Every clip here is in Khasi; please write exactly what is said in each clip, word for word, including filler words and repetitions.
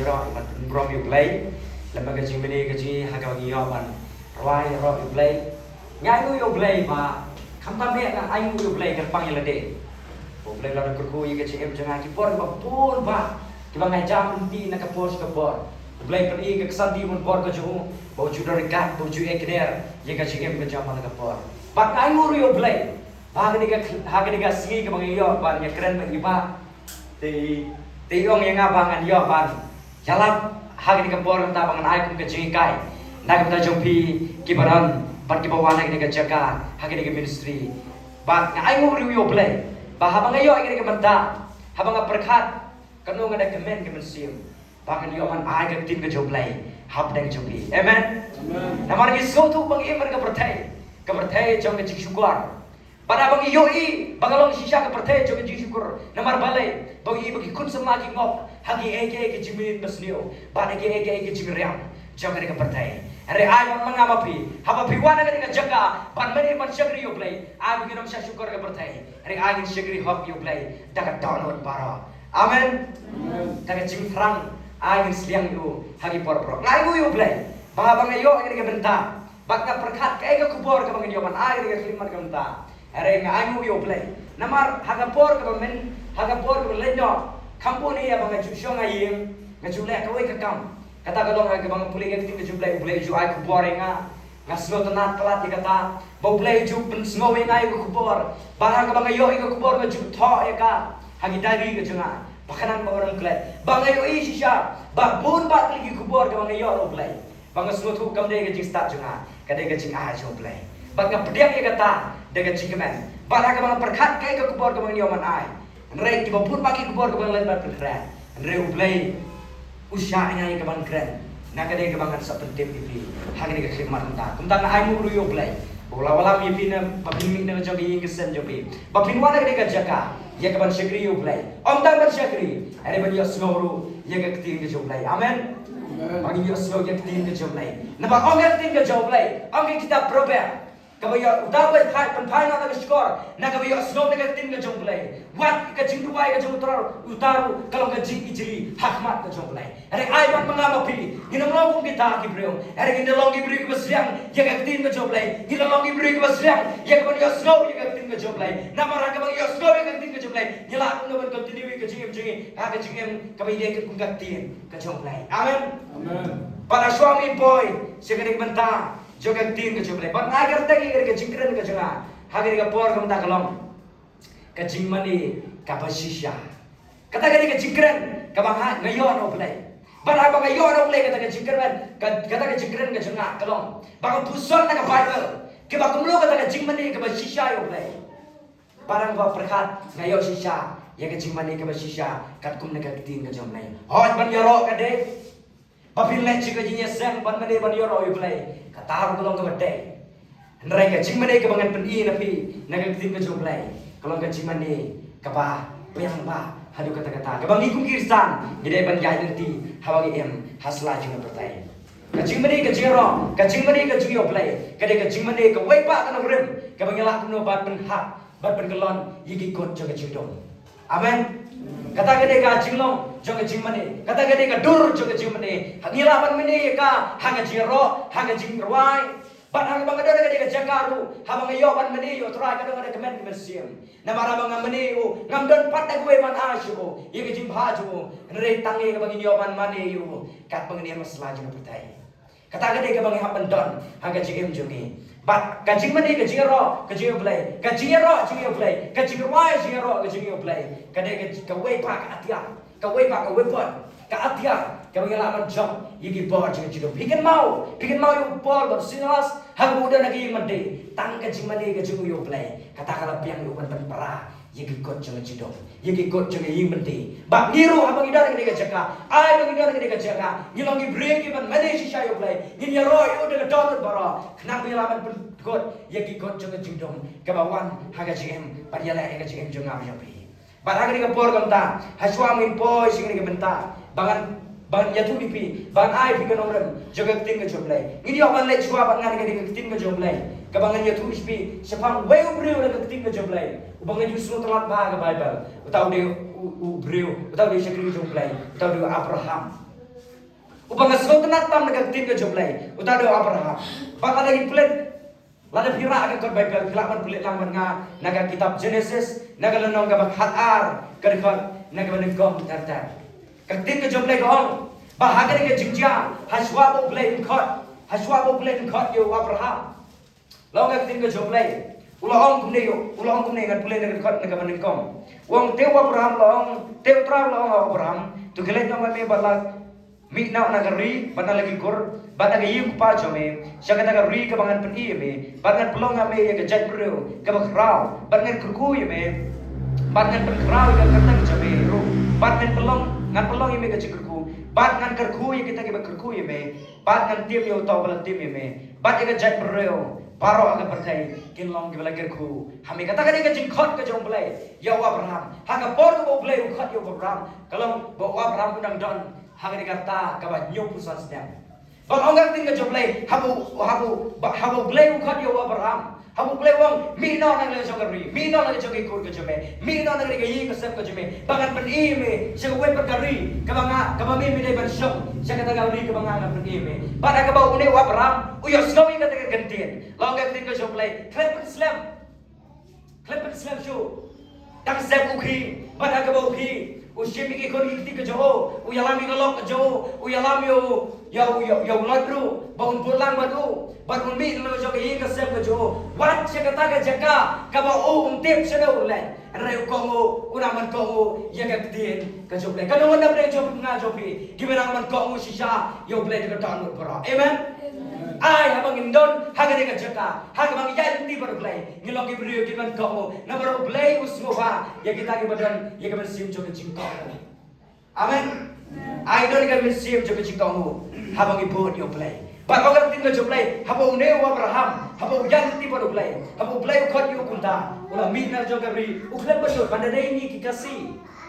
Ïaroh ban pynburom ïa U Blei. Lem bad ka jingmane ka jong ngi ha kaba ngi ïoh ban rwai ïaroh ïa U Blei. Nga ainguh ïa U Blei ba khamtam eh nga ainguh ïa U Blei kyrpang ïa lade. Ba U Blei u la kyrkhu ïa ka jingim jong nga ki por kiba bun bha kiba nga ïa jam lynti na ka por sha ka por. U Blei u pyni ka ksandi bun bor ka jong u ba u ju don ryngkat, ba u ju ekner ïa ka jingim ka jong nga na ka por. Bad nga ainguh ruh ïa U Blei ba ha kane ka, ha kane ka sngi kaba nga ïoh ban ïakren bad ngi ba Te, te ong ïa nga ba ngan ïoh ban ïalap ha kane ka por, nangta ba ngan ai kum ka jinghikai na ka bynta jong phi kiba don bad kiba wan ha kane ka jaka, ha kane ka ministry. Bad nga ainguh ruh ïa U Blei ba haba nga ïoh ïa kane ka bynta, haba nga pyrkhat, kano nga da kmen ka mynsiem ba ngan ïoh ban ai ka ktien ka jong U Blei hapdeng jong phi. Amen. Amen. Namar ngi sngewthuh ba ngi im ha ka pyrthei, ka pyrthei jong ka jingshukor. Bad haba ngi ïohi ba ka long shisha ka pyrthei jong ka jingshukor. Namar balei? Ba ngi ïohi ba ki khun samla ki ngop ha kiei kiei ki jingmynnin basniew bad ha kiei kiei ki jingriam jong kane ka pyrthei. Hynrei ai ban ma nga ma phi, haba phi wan ha kane ka jaka ban mane ban shakri ïa U Blei, ai ba ngin ym shah shukor ka pyrthei, hynrei ai ngin shakri hok ïa U Blei da ka dohnud baroh. Amen. Amen. Da ka jingthrang ai ngin sliang ïa u ha ki por baroh. Nga ainguh ïa U Blei ba haba nga ïoh ïa kane ka bynta bad nga pyrkhat kaei ka khubor kaba ngan ïoh ban ai ïa ka khyllipmat ka bynta. Hynrei nga ainguh ïa U Blei. Namar ha ka por kaba myn, ha ka por kaba leit noh, kham bun ïa ba nga ju shong ha ïing, nga ju leh kawei ka kam. Kata ka long ha kaba nga pule ïa ka ktien ka jong U Blei, U Blei u ju ai khubor ïa nga. Nga sngewtynnat palat ïa kata ba U Blei u ju pynsngew ïa nga ïa ka khubor. Bad ha kaba nga ïoh ïa ka khubor nga ju thoh ïa ka ha ki diary ka jong nga ba khnang ba ngan ym klet. Ba nga ïohi shisha ba bun bah tylli ki khubor kaba nga ïoh na U Blei. Ba nga sngewthuh kam dei ka jingstad jong nga, ka dei ka jingai jong U Blei. Bad nga pdiang ïa kata da ka jingkmen. Bad ha kaba nga pyrkhat kaei ka khubor kaba ngan ïoh ban ai. Hynrei kiba bun bah ki khubor kaba nga leit ban pynhynrei, hynrei U Blei u shah ïa nga ïa kaban kren na ka dei kaba ngan sa pyntip ïa phi ha kane ka khyllipmat mynta. Kumta nga ainguh ruh ïa U Blei ba u la wallam ïa phi na ba phin mih na ka jong ka ïing ka sem jong phi, ba phin wan na ka dei ka jaka ïa kaban shakri ïa U Blei. Ym tang ban shakri, hynrei ban ïohsngew ruh ïa ka ktien ka jong U Blei. Amen. Amen. Ban ïohsngew ïa ka ktien ka jong U Blei. Naba ong ka ktien ka jong U Blei, ong ka kitab Proverb, kaba ïoh uta ba phai pynphai na ka shkor na kaba ïohsngew na ka ktien ka jong U Blei. Wat ka jingduwai ka jong u Trai, uta ruh ka long ka jingijli ha khmat ka jong U Blei. Hynrei ai ban ma nga ma phi, ngin ym long kum kita ki briew. Hynrei ngin da long ki briew kiba sliang ïa ka ktien ka jong U Blei. Ngin da long ki briew kiba sliang ïa kaban ïohsngew ïa ka ktien ka jong U Blei. Namar ha kaba ïohsngew ïa ka ktien ka jong U Blei, ngi lah kumno ban continue ïa ka jingim jong ngi ha ka jingim kaba ïadei kum ka ktien ka jong U Blei. Amen. Amen. Bad ha shuwa ngin poi sha kane ka bynta jong ka ktien ka jong U Blei, bad nga ai kyrteng ïa kane ka jingkren ka jong nga ha kane ka por ka bynta ka long ka jingmane kaba shisha. Kata ka dei ka jingkren kaba nga, nga ïoh na U Blei. Bad haba nga ïoh na U Blei, kata ka jingkren, ka, kata ka jingkren ka jong nga ka long ba nga pyrshang na ka Baibl kiba kumno kata ka jingmane kaba shisha ïa U Blei. Bad haba nga pyrkhat nga ïoh shisha ïa ka jingmane kaba shisha katkum na ka ktien ka jong U Blei. Hooid, ban ïaroh ka dei, ba phin leh shi ka jingïaseng ban mane ban ïaroh ïa U Blei, kata ruh ka long kaba dei. Hynrei ka jingmane kaba ngan pyni na phi na ka ktien ka jong U Blei ka long ka jingmane kaba biang bha haduh katta katta, kaba ngi kum ki Khristan ngi dei ban ïaid lynti haba ngi im ha sla jong ka pyrthei. Ka jingmane ka jingïaroh, ka jingmane ka jong U Blei ka dei ka jingmane kawei pat ka nongrim kaba ngi lah kumno ban pynhap ban pynkyllon ïa ki kot jong ka jingdum. Amen. Kata ka dei ka jinglong jong ka jingmane. Kata ka dei ka dur jong ka jingmane. Ngi lah ban mane ïa ka ha ka jingïaroh, ha ka jingrwai. Bad haba nga don ha ka dei ka jaka ruh, haba nga ïoh ban mane ïa U Trai, ka don ka dei ka kmen ka mynsiem. Namar haba nga mane ïa u, ngam don pat da kawei ban ai sha u ïa ka jingbha jong u. Hynrei tang ïa kaba ngin ïoh ban mane ïa u katba ngin ïa sla jong ka pyrthei. Kata ka dei kaba ngi hap ban don ha ka jingim jong ngi. Bad ka jingmane ka jingïaroh ka jong U Blei, ka jingïaroh jong U Blei, ka jingrwai jingïaroh ka jong U Blei ka dei ka, kawei pat ka atiar, kawei pat ka weapon, ka atiar kaba ngi lah ban jop ïa ki bor jong ka jingdum. Phi kynmaw, phi kynmaw ïa u Paul bad u Silas haba u don ha ka ïing mandi, tang ka jingmane ka jong U Blei kata ka la biang ïa u ban pynpra ïa ki kot jong ka jingdum, ïa ki kot jong ka ïing mandi. Bad ngi ruh haba ngi don ha kane ka jaka, ai ba ngi don ha kane ka jaka, ngi long ki briew kiban mane shisha ïa U Blei, ngin ïaroh ïa u da ka dohnud baroh khnang ba ngin lah ban pynkut ïa ki kot jong ka jingdum kaba wan ha ka jingim bad ïaleh ïa ka jingim jong nga bad jong phi. Bad ha kane ka por kumta, ha shuwa ngin poi sha kane ka bynta ba ngan, ba ngan ïathuh ïa phi, ba ngan ai ïa phi ka nongrim jong ka ktien ka jong U Blei. Ngin ïoh ban leit shuwa bad nga na kane ka ktien ka jong U Blei, kaba ngan ïathuh ïa phi shaphang uwei u briew na ka ktien ka jong U Blei uba ngi ju sngewtynnat bha ha ka Baibl. Uta u dei u, u briew, uta u dei u shakri jong U Blei, uta u dei u Abraham. Uba nga sngewtynnat tam na ka ktien ka jong U Blei, uta u dei u Abraham. Bad lada ngi pule, lada phi rah ka kot Baibl, phi lah ban pule lang bad nga na ka kitab Genesis, na ka lynnong kaba khatar, ka dkhot, na kaba nyngkong ter ter. Ka ktien ka jong U Blei ka ong ba ha kane ka jingjia, ha shuwa ba U Blei un khot, ha shuwa ba U Blei un khot ïa u Abraham, la ong ka ktien ka jong U Blei, u la ong kumne, u la ong kumne, ngan pule na ka dkhot na kaba nyngkong. U ong, te u Abraham la ong, te u Trai u la ong ha u Abraham, to khie leit noh ma me bad la mih noh na ka ri bad na la ki kur bad na ka ïing u kpa jong me, sha kata ka ri kaba ngan pyni ïa me, bad ngan pynlong ïa me ïa ka jaitbynriew kaba khraw, bad ngan kyrkhu ïa me, bad ngan pynkhraw ïa ka kyrteng jong me ruh, bad ngan pynlong, ngan pynlong ïa me ka jingkyrkhu, bad ngan kyrkhu ïa kita kiba kyrkhu ïa me, bad ngan tim ïa uta uba la tim ïa me, bad ïa ka jaitbynriew baroh ha ka pyrthei kin long kiba la kyrkhu ha me. Kata ka dei ka jingkhot ka jong U Blei ïa u Abraham. Ha ka por kaba U Blei u khot ïa u Abraham, ka long ba u Abraham u dang don ha kane ka rta kaba hynñiewphew san snem. Bad ong ka ktien ka jong U Blei, haba, haba, ba, haba U Blei u khot ïa u Abraham, haba U Blei u ong, mih noh na la ka jong ka ri, mih noh na la ka jong ka kur ka jong me, mih noh na la ka ïing ka sem ka jong me, ba ngan pyni ïa me sha kawei pat ka ri kaba nga, kaba me me dei ban shong, sha kata ka ri kaba nga ngan pyni ïa me. Bad ha kaba une u Abraham u ïohsngew ïa kata ka ktien, la ong ka ktien ka jong U Blei, khlem pynslem. Khlem pynslem shuh. Tang sep u khie, bad ha kaba u khie, u shim ïa ki khun ki kti ka jong u, u ïalam ïa ka lok ka jong u, u ïalam ïa u, ïa u, ïa u, ïa u Lot ruh ba un bud lang bad u, bad un mih na la ka jong ka ïing ka sem ka jong u, wat sha kata ka jaka kaba u um tip shano u leit. Hynrei u kohnguh, u nang ban kohnguh ïa ka ktien ka jong U Blei. Ka nongwan na pdeng jong nga jong phi, kiba nang ban kohnguh shisha ïa U Blei da ka dohnud baroh. Amen. Ai, haba ngin don ha kane ka jaka, ha kaba ngi ïaid lynti bad U Blei, ngin long ki briew kiban kohnguh, namar U Blei u sngewbha ïa kita kiba don ïa ka mynsiem jong ka jingkohnguh. Amen. Ai, don ïa ka mynsiem jong ka jingkohnguh haba ngi bud ïa U Blei. Bad ong ka ktien ka jong U Blei, haba une u Abraham, haba u ïaid lynti bad U Blei, haba U Blei u khot ïa u kumta, u la mih na la jong ka ri, u khlem pynlut. Ban da dei ngi ki Khasi,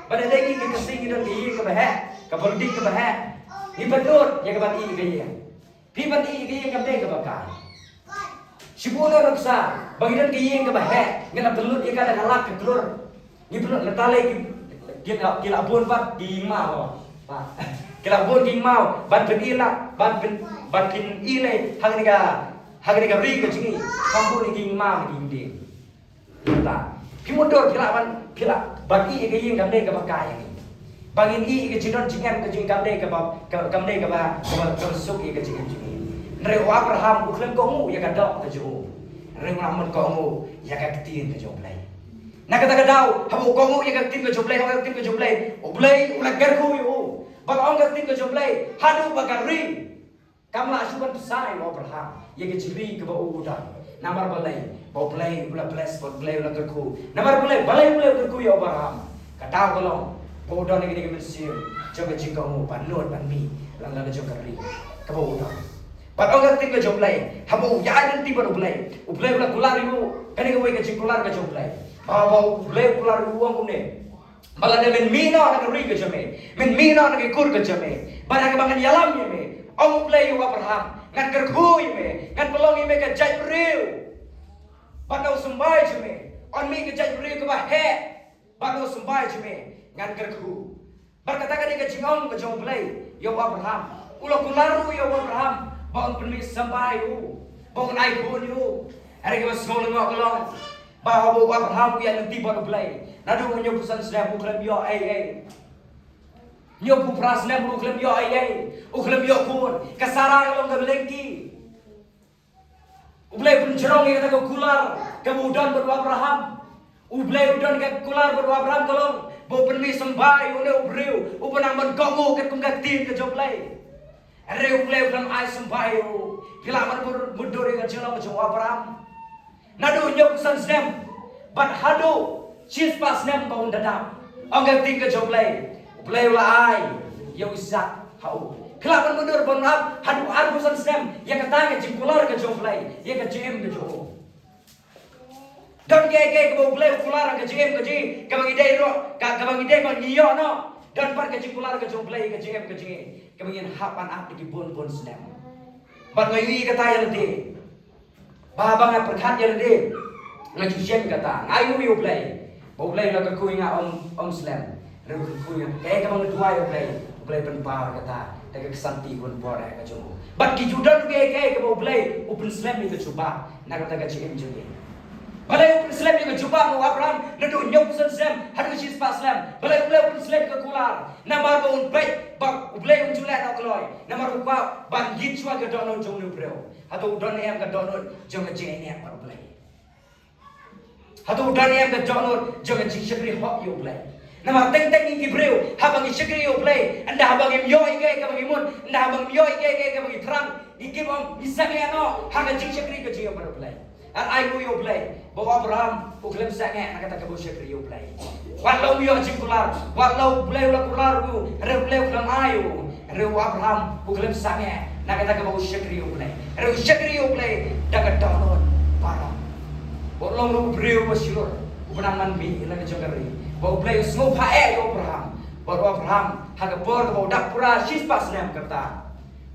ban da dei ngi ki Khasi, ngi don ka ïing kaba heh, ka building kaba heh, ngi pynlut ïa kaban ïoh ka ïing. Phi ban ïoh ka ïing kam dei kaba kai. Shibun na nuksa ba ngi don ka ïing kaba heh, ngi la pynlut ïa ka da ka lak ka klur. Ngi pynlut, na tale ki, ki la, ki la bun pat ki ïing maw. Ki la bun ki ïing maw ban pyni la, ban pyn, ban pyni lei ha kane ka, ha kane ka ri ka jong ngi. Kam bun ki ïing maw, ki ïing dieng. Kumta, phi mutdur, phi lah ban, phi lah ban ïoh ka ïing kam dei kaba kai ïa ngi. Ba ngin ïoh ka jingdon jingem ka jong ngi kam dei kaba, ka, kam dei kaba, kaba, kaba suk ïa ka jingim jong ngi. Hynrei u Abraham u khlem kohnguh ïa ka doh ka jong u. Hynrei u nang ban kohnguh ïa ka ktien ka jong U Blei. Na kata ka daw, haba u kohnguh ïa ka ktien ka jong U Blei, ong ka ktien ka jong U Blei, U Blei u la kyrkhu ïa u. Bad ong ka ktien ka jong U Blei, haduh ba ka ri kam lah shuh ban pynsan ïa u Abraham ïa ka jingri kaba u don. Namar balei? Ba U Blei u la bless, ba U Blei u la kyrkhu. Namar balei? Balei U Blei u kyrkhu ïa u Abraham? Ka daw ka long ba u don ïa kane ka mynsiem jong ka jingkohnguh ban nud ban mih la la jong ka ri kaba u don. Bad ong ka ktien ka jong U Blei, haba u ïaid lynti bad U Blei, U Blei u la kular ïa u. Kane kawei ka jingkular ka jong U Blei. Ba, ba U Blei u kular ïa u, u ong kumne. Ba lada men mih noh na ka ri ka jong me, men mih noh na ka kur ka jong me, bad ha kaba ngan ïalam ïa me, ong U Blei ïa u Abraham, ngan kyrkhu ïa me, ngan pynlong ïa me ka jaitbynriew. Bad na u symbai jong me yn mih ka jaitbynriew kaba heh. Bad na u symbai jong me ngan kyrkhu. Bad kata ka dei ka jingong ka jong U Blei ïa u Abraham. U la kular ruh ïa u Abraham ba un pynmih symbai ïa u, ba un ai khun ïa u. Hynrei kaba sngewlyngngoh ka long ba haba u Abraham u ïaid lynti bad U Blei, naduh u hynñiewphew san snem u khlem ïoh ei ei. Hynñiewphew phra snem ruh u khlem ïoh ei ei. U khlem ïoh khun. Ka Sarai ka long kaba lengki. U Blei u pynjrong ïa kata ka kular kaba u don bad u Abraham. U Blei u don ka kular bad u Abraham ka long ba u pynmih symbai ïa une u briew uba nang ban kohnguh katkum ka ktien ka jong U Blei. Hynrei U Blei u khlem ai symbai ïa u. Phi lah ban mutdur ïa ka jinglong ka jong u Abraham. Naduh hynñiewphew san snem bad haduh shispah snem ba un da dap, ong ka ktien ka jong U Blei, U Blei u la ai ïa u Isaak ha u. Phi lah ban mutdur ban ap haduh arphew san snem ïa kata ka jingkular ka jong U Blei ïa ka jingim ka jong u. Don kiei kiei kaba U Blei u kular ha ka jingim ka jong ngi kaba ngi dei ruh, ka, kaba ngi dei ban ïoh noh. Don pat ka jingkular ka jong U Blei ha ka jingim ka jong ngi kaba ngin hap ban ap da ki bun bun snem. Bad nga ïohi kata ïa lade. Ba, ba nga pyrkhat ïa lade, nga ju shem kata, nga ïohi U Blei. Ba U Blei u la kyrkhu ïa nga ym, ym slem. Hynrei u kyrkhu ïa nga, kaei kaba nga duwai ïa U Blei, U Blei pynpaw kata. Da ka ksanti bun por eh ka jong u. Bad ki ju don kiei kiei kaba U Blei u pynslem ïa ka jubab na kata ka jingim jong ngi. Balei u pynslem ïa ka jubab u Abraham naduh hynñiew phew san snem haduh shispah snem? Balei U Blei u pynslem ïa ka kular? Namar ba un peit ba U Blei un ju leh noh kloi. Namar u kwah ban ïit shuwa ka dohnud jong u briew. Hato u don em ka dohnud jong ka jingïeit bad U Blei? Hato u don em ka dohnud jong ka jingshakri hok ïa U Blei? Namar teng teng ngi ki briew haba ngi shakri ïa U Blei, ynda haba ngim ïoh ïa kaei kaba ngi mut, ynda haba ngim ïoh ïa kaei kaba ngi thrang, ngi kip ong ngi sangeh noh ha ka jingshakri ka jingïeit bad U Blei. Ar ai nguh ïa U Blei ba u Abraham u khlem sangeh na kata kaba u shakri ïa U Blei. Wat la um ïoh jingkular, wat la U Blei u la kular ïa u, hynrei U Blei u khlem ai ïa u. Hynrei u Abraham u khlem sangeh na kata kaba u shakri ïa U Blei. Hynrei u shakri ïa U Blei da ka dohnud baroh. Wat long ruh u briew ba shlur uba nang man mih na ka jong ka ri, ba U Blei u sngewbha eh ïa u Abraham. Bad u Abraham ha ka por kaba u dap pura shispah snem kata,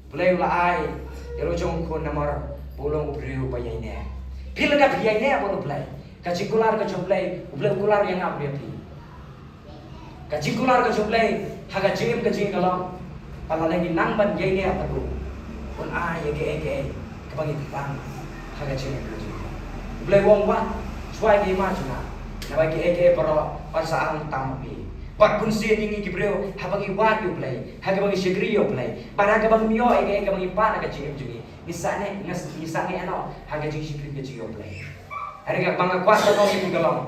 U Blei u la ai ïa la u jong u khun namar ba u long u briew ba ïaineh. Phi lada phi ïaineh bad U Blei, ka jingkular ka jong U Blei, U Blei u kular ïa nga bad ïa phi. Ka jingkular ka jong U Blei ha ka jingim ka jong ngi ka long ba lada ngi nang ban ïaineh bad u, un ai ïa kaei kaei kaba ngi pan ha ka jingim ka jong ngi. U Blei u ong, wat shuwa ïa ka hima jong nga, naba kaei kaei baroh ban sa ai tang ma phi. Bad bun sien ngi ki briew haba ngi wad ïa U Blei, haba ngi shakri ïa U Blei, bad haba ngim ïoh ïa kaei kaba ngi pan ha ka jingim jong ngi, ngi sangeh, ngi sangeh noh ha ka jingshakri ka jong U Blei. Hynrei kaba nga kwah ban ong ïa phi ka long,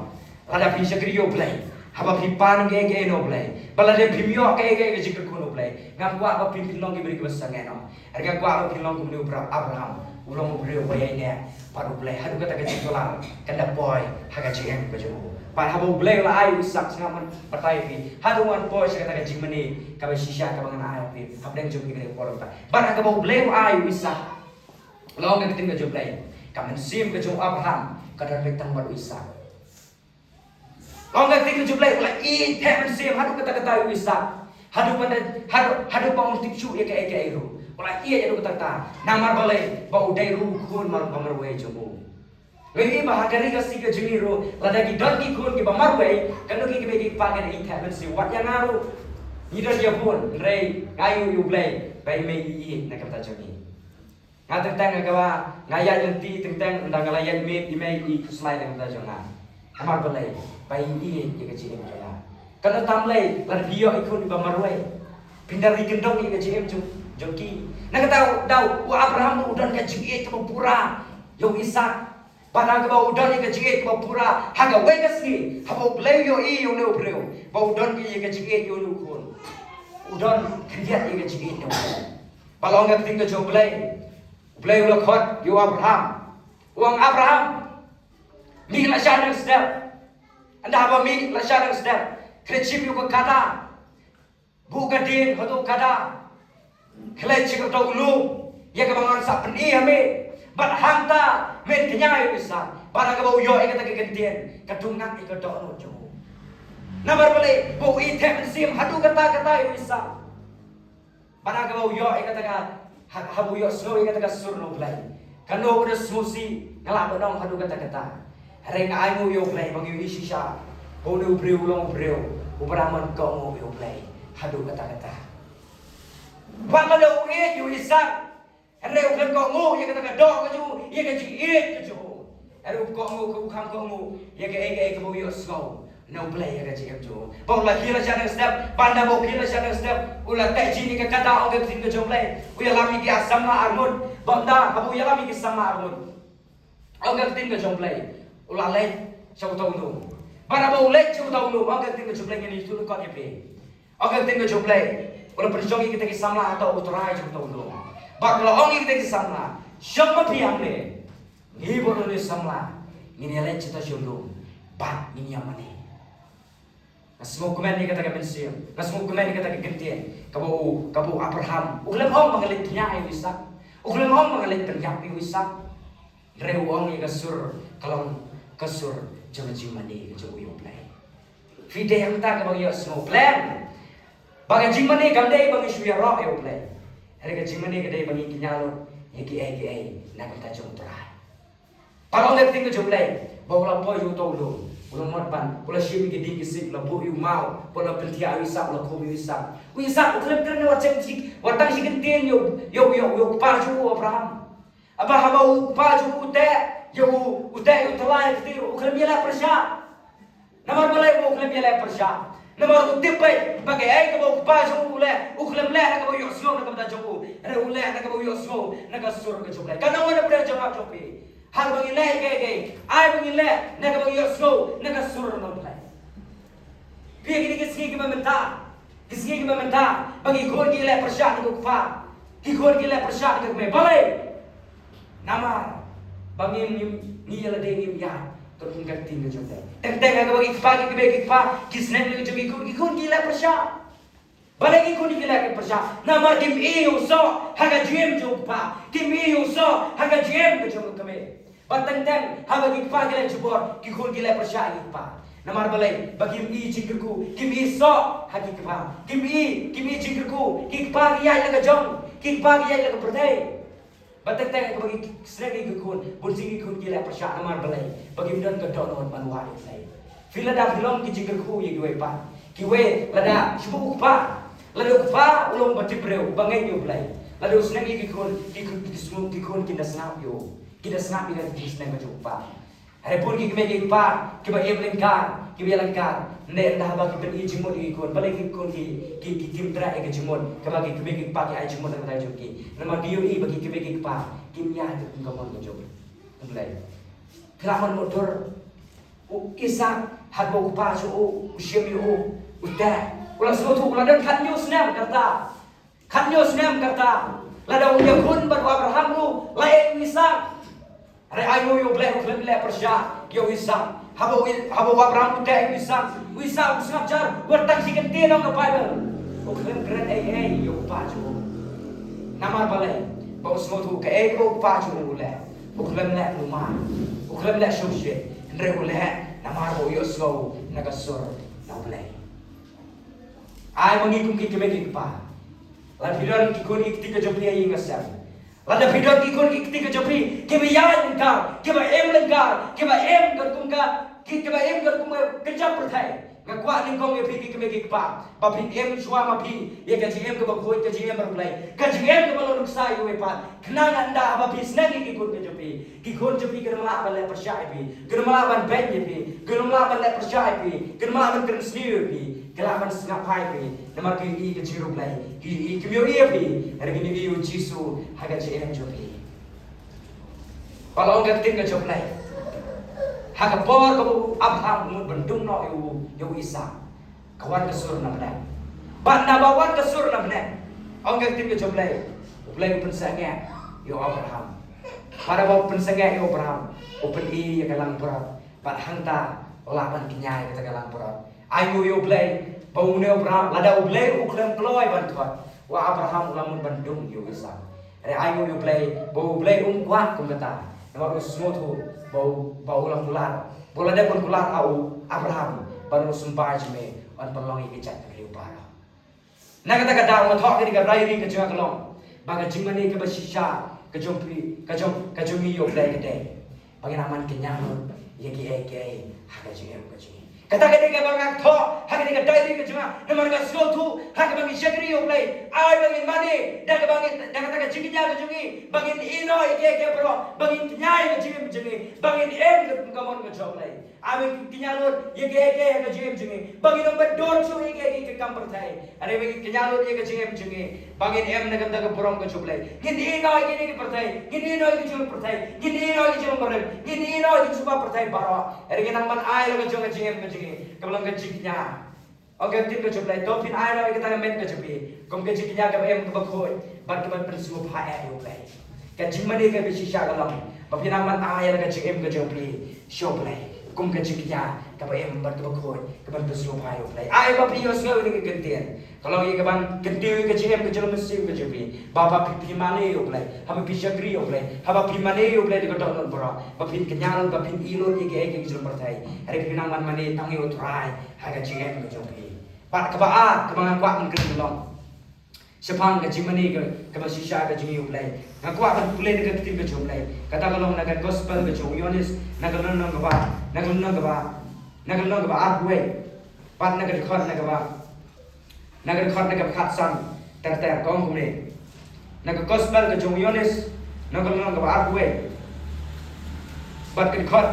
lada phi shakri ïa U Blei, haba phi pan kaei kaei na U Blei, bad lada phim ïoh kaei kaei ka jingkyrkhu na U Blei, ngam kwah ba phin long ki briew kiba sangeh noh. Hynrei nga kwah ba phin long kumne u Abraham, u long u briew uba ïaineh bad U Blei haduh kata ka jingkular kan da poi ha ka jingim ka jong u. Bad haba U Blei u la ai u Isaak, sngap, ngan batai ïa phi, haduh ngan poi sha kata ka jingmane kaba shisha kaba ngan ai ïa phi hapdeng jong kine ki por mynta. Bad ha kaba U Blei u ai u Isaak, la ong ka ktien ka jong U Blei, ka mynsiem ka jong u Abraham ka don beit tang bad u Isaak. Ong ka ktien ka jong U Blei, u la ïeit theh mynsiem haduh katta katta ïa u Isaak. Haduh ba, haduh, haduh ba un tip shuh ïa kaei kaei ruh, u la ïeit haduh katta katta. Namar balei? Ba u dei ruh u khun ba marwei jong u. Ngi ïohi ba ha ka ri ka shi ka jong ngi ruh, lada ki don ki khun kiba marwei, kano ki kmie ki kpa ki da ïeit theh mynsiem. Wat ïa nga ruh, ngi don ïa bun, hynrei nga ïohi ïa U Blei ba i mei i ïeit na ka bynta jong ngi. Nga teng teng nga kaba nga ïaid lynti teng teng, ynda nga la ïaid miet i mei i khuslai na ka bynta jong nga. Namar balei? Ba i ïeit ïa ka jingim jong nga. Kano tam lei lada phi ïoh i khun iba marwei, phin da ri kyndong ïa ka jingim jong, jong ki. Na kata daw u Abraham u don ka jingïeit kaba pura ïa u Isaak. Bad ha kaba u don ïa ka jingïeit kaba pura ha kawei ka sngi, haba U Blei u ïohi ïa une u briew ba u don ïa ka jingïeit ïa une u khun, u don khyndiat ïa ka jingïeit ïa u. Ba la ong ka ktien ka jong U Blei, U Blei u la khot ïa u Abraham. U ong, Abraham, mih la sha dang step. Ynda haba mih la sha dang step, khleh shim ïa ka kada. Buh ka dieng hato ka kada, khleh sha kato ka lum ïa kaba ngan sa pyni ha me. Bad hangta men kñia ïa u Isaak. Bad ha kaba u ïoh ïa kata ka kyntien, ka dum nang ïa ka dohnud jong u. Namar balei? Ba u ïeit theh mynsiem haduh katta katta ïa u Isaak. Bad ha kaba u ïoh ïa kata ka, ha, haba u ïohsngew ïa kata ka sur na U Blei, kano u da sngewsih, nga lah ban ong haduh katta katta. Hynrei nga ai nguh ïa U Blei ba ngi ïohi shisha ba une u briew u long u briew uba da man kohnguh ïa U Blei haduh katta katta. Wat lada u ïeit ïa u Isaak, hynrei u khlem kohnguh ïa kata ka doh ka jong u, ïa ka jingïeit ka jong u. Hynrei u kohnguh, u kham kohnguh ïa kaei kaei kaba u ïohsngew na U Blei ïa ka jingim jong u. Ba u la khie la sha dang step, bad ynda ba u khie la sha dang step, u la teh jin ïa ka kada, ong ka ktien ka jong U Blei. U ïalam ïa ki samla arngut. Bad ynda haba u ïalam ïa ki samla arngut, ong ka ktien ka jong U Blei, u la leit sha uta u lum. Bad haba u leit sha uta u lum, ong ka ktien ka jong U Blei, ngin ïathuh lyngkot ïa phi. Ong ka ktien ka jong U Blei, u la pynshong ïa kita ki samla ha uta u trai jong uta u lum. Bad u la ong ïa kita ki samla, shong ma phi hangne. Ngi bad une u samla ngin ïaleit shata sha u lum bad ngin ïamane. Nga sngewkmen ïa kata ka mynsiem, nga sngewkmen ïa kata ka kyntien kaba u, kaba u Abraham u khlem ong ba nga leit kñia ïa u Isaak, u khlem ong ba nga leit pynïap ïa u Isaak. Hynrei u ong ïa ka sur ka long ka sur jong ka jingmane ka jong u ïa U Blei. Phi dei hangta kaba ngi ïohsngew khlem ba ka jingmane kam dei ba ngi shu ïaroh ïa U Blei. Hynrei ka jingmane ka dei ba ngi kñia lut ïa kiei kiei na ka bynta jong U Trai. Ba long ka ktien ka jong U Blei, ba u la poi ïa uta u lum, U la mot ban, u la shim ïa ki dieng ki siej, u la buh ïa u maw, bad u la pynthiah ïa u Isaak, u la khum ïa u Isaak. U Isaak u khlem kren wat tang shi, wat tang shi kyntien ïa u, ïa u, ïa u, ïa u kpa jong u Abraham. Haba, haba u kpa jong u u teh ïa u, u teh ïa u tyllai ha ktien, u khlem ïaleh pyrshah. Namar balei ba u khlem ïaleh pyrshah? Namar u tip beit ba kaei kaba u kpa jong u u leh, u khlem leh na kaba u ïohsngew na ka bynta jong u. Hynrei u leh na kaba u ïohsngew na ka sur ka jong U Blei. Katno ngut na pdeng jong nga jong phi, haba ngin leh ïa kaei kaei, ai ba ngin leh na kaba u ïohsngew na ka sur na U Blei. Phi, kine ki sngi kiba mynta, ki sngi kiba mynta, ba ki khun ki leh pyrshah na u kpa, ki khun ki leh pyrshah na ka kmie. Balei? Namar ba ngim, ngim, ngi ïa lade ngim ïaid katkum ka ktien ka jong U Blei. Teng teng ha kaba ki kpa, ki kmie, ki kpa ki sneng ïa la ki jong ki khun, ki khun ki leh pyrshah. Balei ki khun ki leh pyrshah? Namar kim ïohi ïa u soh ha ka jingim jong u kpa, kim ïohi ïa u soh ha ka jingim ka jong ka kmie. Bad teng teng haba ki kpa ki leh jubor, ki khun ki leh pyrshah ïa ki kpa. Namar balei? Ba kim ïohi jingkyrkhu, kim ïohi soh ha ki kpa. Kim ïohi, kim ïohi jingkyrkhu, ki kpa ki ïaid la ka jong, ki kpa ki ïaid la ka pyrthei. Bad teng teng haba ki sneng ïa ki khun, bun sien ki khun ki leh pyrshah. Namar balei? Ba kim don ka dohnud ban wad ïa U Blei. Phi, lada phi long ki jingkyrkhu ïa kiwei pat, kiwei, lada shu u kpa, lada u kpa u long ba tip briew, ba ngeit ïa U Blei, lada u sneng ïa ki khun, ki khun, ki khun, ki khun kin da sngap ïa u, kin da sngap ïa ka jingsneng ka jong u kpa. Hynrei bun ki kmie ki kpa kiba im lyngkar, kiba ïalangkar. Ynda, ynda haba ki pyni jingmut ïa ki khun, balei ki khun ki, ki, ki, kim treh ïa ka jingmut kaba ki kmie ki kpa ki ai jingmut na ka bynta jong ki? Namar ki ïohi ba ki kmie ki kpa kim ïaid katkum ka mon ka jong U Blei. Phi lah ban mutdur, u Isaak, haba u kpa jong u u shim ïa u, u teh, u la sngewthuh, u la don khathynñiew snem kata. Khathynñiew snem kata, lada u ïakhun bad u Abraham ruh, la ïeit u Isaak. Hynrei ainguh ïa U Blei, u khlem leh pyrshah ïa u Isaak. Haba u, haba u Abraham u teh ïa u Isaak, u Isaak u sngap jar, wat tang shi kyntien, ong ka Baibl. U khlem kren ei ei ïa u kpa jong u. Namar balei? Ba u sngewthuh kaei kaba u kpa jong u u leh, u khlem leh numar, u khlem leh shongshit. Hynrei u leh namar ba u ïohsngew na ka sur na U Blei. Ai ma ngi kum ki kmie ki kpa, lada phi don ki khun ki kti ka jong phi ha ïing ha sem, lada phi don ki khun ki kti ka jong phi kiba ïaid lyngkar, kiba im lyngkar, kiba im katkum ka, ki, kiba im katkum ka jingpyrthei, nga kwah nyngkong ïa phi ki kmie ki kpa, ba phin im shuwa ma phi ïa ka jingim kaba khuid, ka jingim bad U Blei, ka jingim kaba long nuksa ïa uwei pat. Khnang ynda haba phi sneng ïa ki khun ka jong phi, ki khun jong phi kin ym lah ban leh pyrshah ïa phi, kin ym lah ban beiñ ïa phi, kin ym lah ban leh pyrshah ïa phi, kin ym lah ban kren sniew ïa phi, ki lah ban sngap ïa phi. Namar ki ïohi ka jingriewblei, ki ïohi, kim ïohi ïa phi, hynrei kin ïohi ïa u Jisu ha ka jingim jong phi. Ba la ong ka ktien ka jong U Blei, ha ka por kaba u Abraham u mut ban dung noh ïa u, ïa u Isaak, ka wan ka sur na bneng. Bad naba wan ka sur na bneng, ong ka ktien ka jong U Blei, U Blei u pynsangeh ïa u Abraham. Bad haba u pynsangeh ïa u Abraham, u pyni ïa ka langbrot. Bad hangta u lah ban kñia ïa kata ka langbrot. Ainguh ïa U Blei ba une u Abraham, lada U Blei u khlem kloi ban khot, u Abraham u la mut ban dung ïa u Isaak. Hynrei ainguh ïa U Blei ba U Blei um kwah kum kata. Namar u sngewthuh ba u, ba u la kular, ba lada ban kular ha u Abraham, ba u symbai jong me yn pynlong ïa ki jaid briew baroh. Na kata ka daw nga thoh kane ka diary ka jong nga, ka long ba ka jingmane kaba shisha ka jong phi, ka jong, ka jong ngi ïa U Blei ka dei ba ngin nang man kñia lut ïa kiei kiei ha ka jingim ka jong ngi. Kata ka dei kaba nga thoh ha kane ka diary ka jong nga, namar nga sngewthuh ha kaba ngi shakri ïa U Blei, ai ba ngin mane da kaba ngin, da kata ka jingkñia ka jong ngi, ba ngin ïehnoh ïa kiei kiei baroh, ba ngin kñia ïa ka jingim ka jong ngi, ba ngin im katkum ka mon ka jong U Blei. Ai ba ngin kñia lut ïa kiei kiei ha ka jingim jong ngi, ba ngin ym bad dur shuh ïa kiei kiei ki kam pyrthei. Hynrei ba ngin kñia lut ïa ka jingim jong ngi, ba ngin im na ka bynta ka burom ka jong U Blei. Ngin ïehnoh ïa kine ki pyrthei, ngin ïehnoh ïa ki jinglong pyrthei, ngin ïehnoh ïa ki jinglong barim, ngin ïehnoh ïa ki jubab pyrthei baroh. Hynrei ngin nang man ai la ka jong ka jingim ka jong ngi kaba long ka jingkñia. Ong ka ktien ka jong U Blei, to phin ai noh ïa kata ka met ka jong phi kum ka jingkñia kaba im kaba khuid bad kaba pynsngewbha ïa U Blei. Ka jingmane kaba shisha ka long ba phin nang man ai ïa la ka jingim ka jong phi sha U Blei kum ka jingkñia kaba im bad kaba khuid kaba pynsngewbha ïa U Blei. Ai ba phi ïohsngew ïa kane ka ktien, ka long ïa kaban kyntiew ïa ka jingim ka jong U Blei, ka jong phi. Ba, ba phi, phi mane ïa U Blei, haba phi shakri ïa U Blei, haba phi mane ïa U Blei da ka dohnud baroh, ba phin kñia lut, ba phin ïehnoh ïa kiei kiei ki jinglong pyrthei. Hynrei phin nang man mane tang ïa U Trai ha ka jingim ka jong phi. Bad kaba ar kaba nga kwah ban kren ka long shaphang ka jingmane ka, kaba shisha ka jong ngi ïa U Blei. Nga kwah ban pule na ka ktien ka jong U Blei, kata ka long na ka gospel ka jong u Ïoannis, na ka lynnong kaba, na ka lynnong kaba Na ka lynnong kaba arphew wei, bad na ka dkhot na kaba, na ka dkhot na kaba khatsan ter ter ka ong kumne. Na ka gospel ka jong u Ïoannis, na ka lynnong kaba arphew wei, bad ka dkhot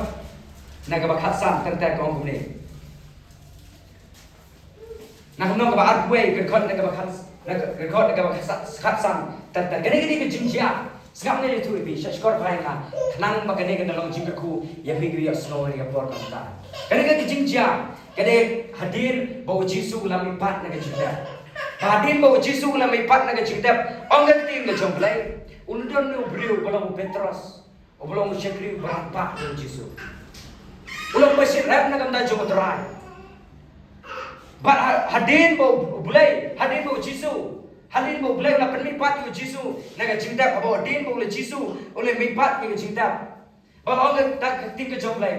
na kaba khatsan ter ter ka ong kumne. Na ka lynnong kaba arphew wei, ka dkhot na kaba khat, na ka dkhot na kaba khat, khatsan ter ter. Kane ka dei ka jingjia. Sngap, nga ïathuh ïa phi, sngap skhor bha ïa nga, khnang ba kane kan da long jingkyrkhu ïa phi kiba ïohsngew ïa ka por kaba mynta. Kane ka jingjia ka dei hadien ba u Jisu u la mihpat na ka jingdep. Hadien ba u Jisu u la mihpat na ka jingdep, ong ka ktien ka jong U Blei, u la don u briew ba long u Petros, uba long u shakri uba rangbah jong u Jisu. U long uba shitrhem na ka bynta jong U Trai. Bad ha-, hadien ba U Blei, hadien ba u Jisu, hadien ba U Blei u la pynmihpat ïa u Jisu na ka jingdep, haba hadien ba u la Jisu u la mihpat na ka jingdep, ba la ong ka ktien ka jong U Blei,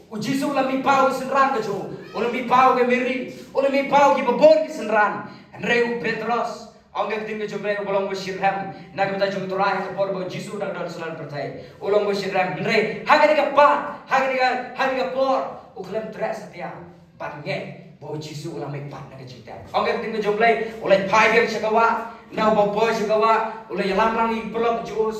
u Jisu u la mihpaw ïa ki synran ka jong u, u la mihpaw ïa ka Mary, u la mihpaw ïa ki babun ki synran. Hynrei u Petros, ong ka ktien ka jong U Blei, uba long uba shitrhem na ka bynta jong U Trai ha ka por ba u Jisu u dang don sha lade pyrthei, u long uba shitrhem. Hynrei ha kane ka pat, ha kane ka, ha kane ka por, u khlem treh satia ban ngeit ba u Jisu u la mihpat na ka jingdep. Ong ka ktien ka jong U Blei, u la phai biang sha ka wah, na uba poi sha ka wah, u la ïalam lang ïa ki paralok Jiw,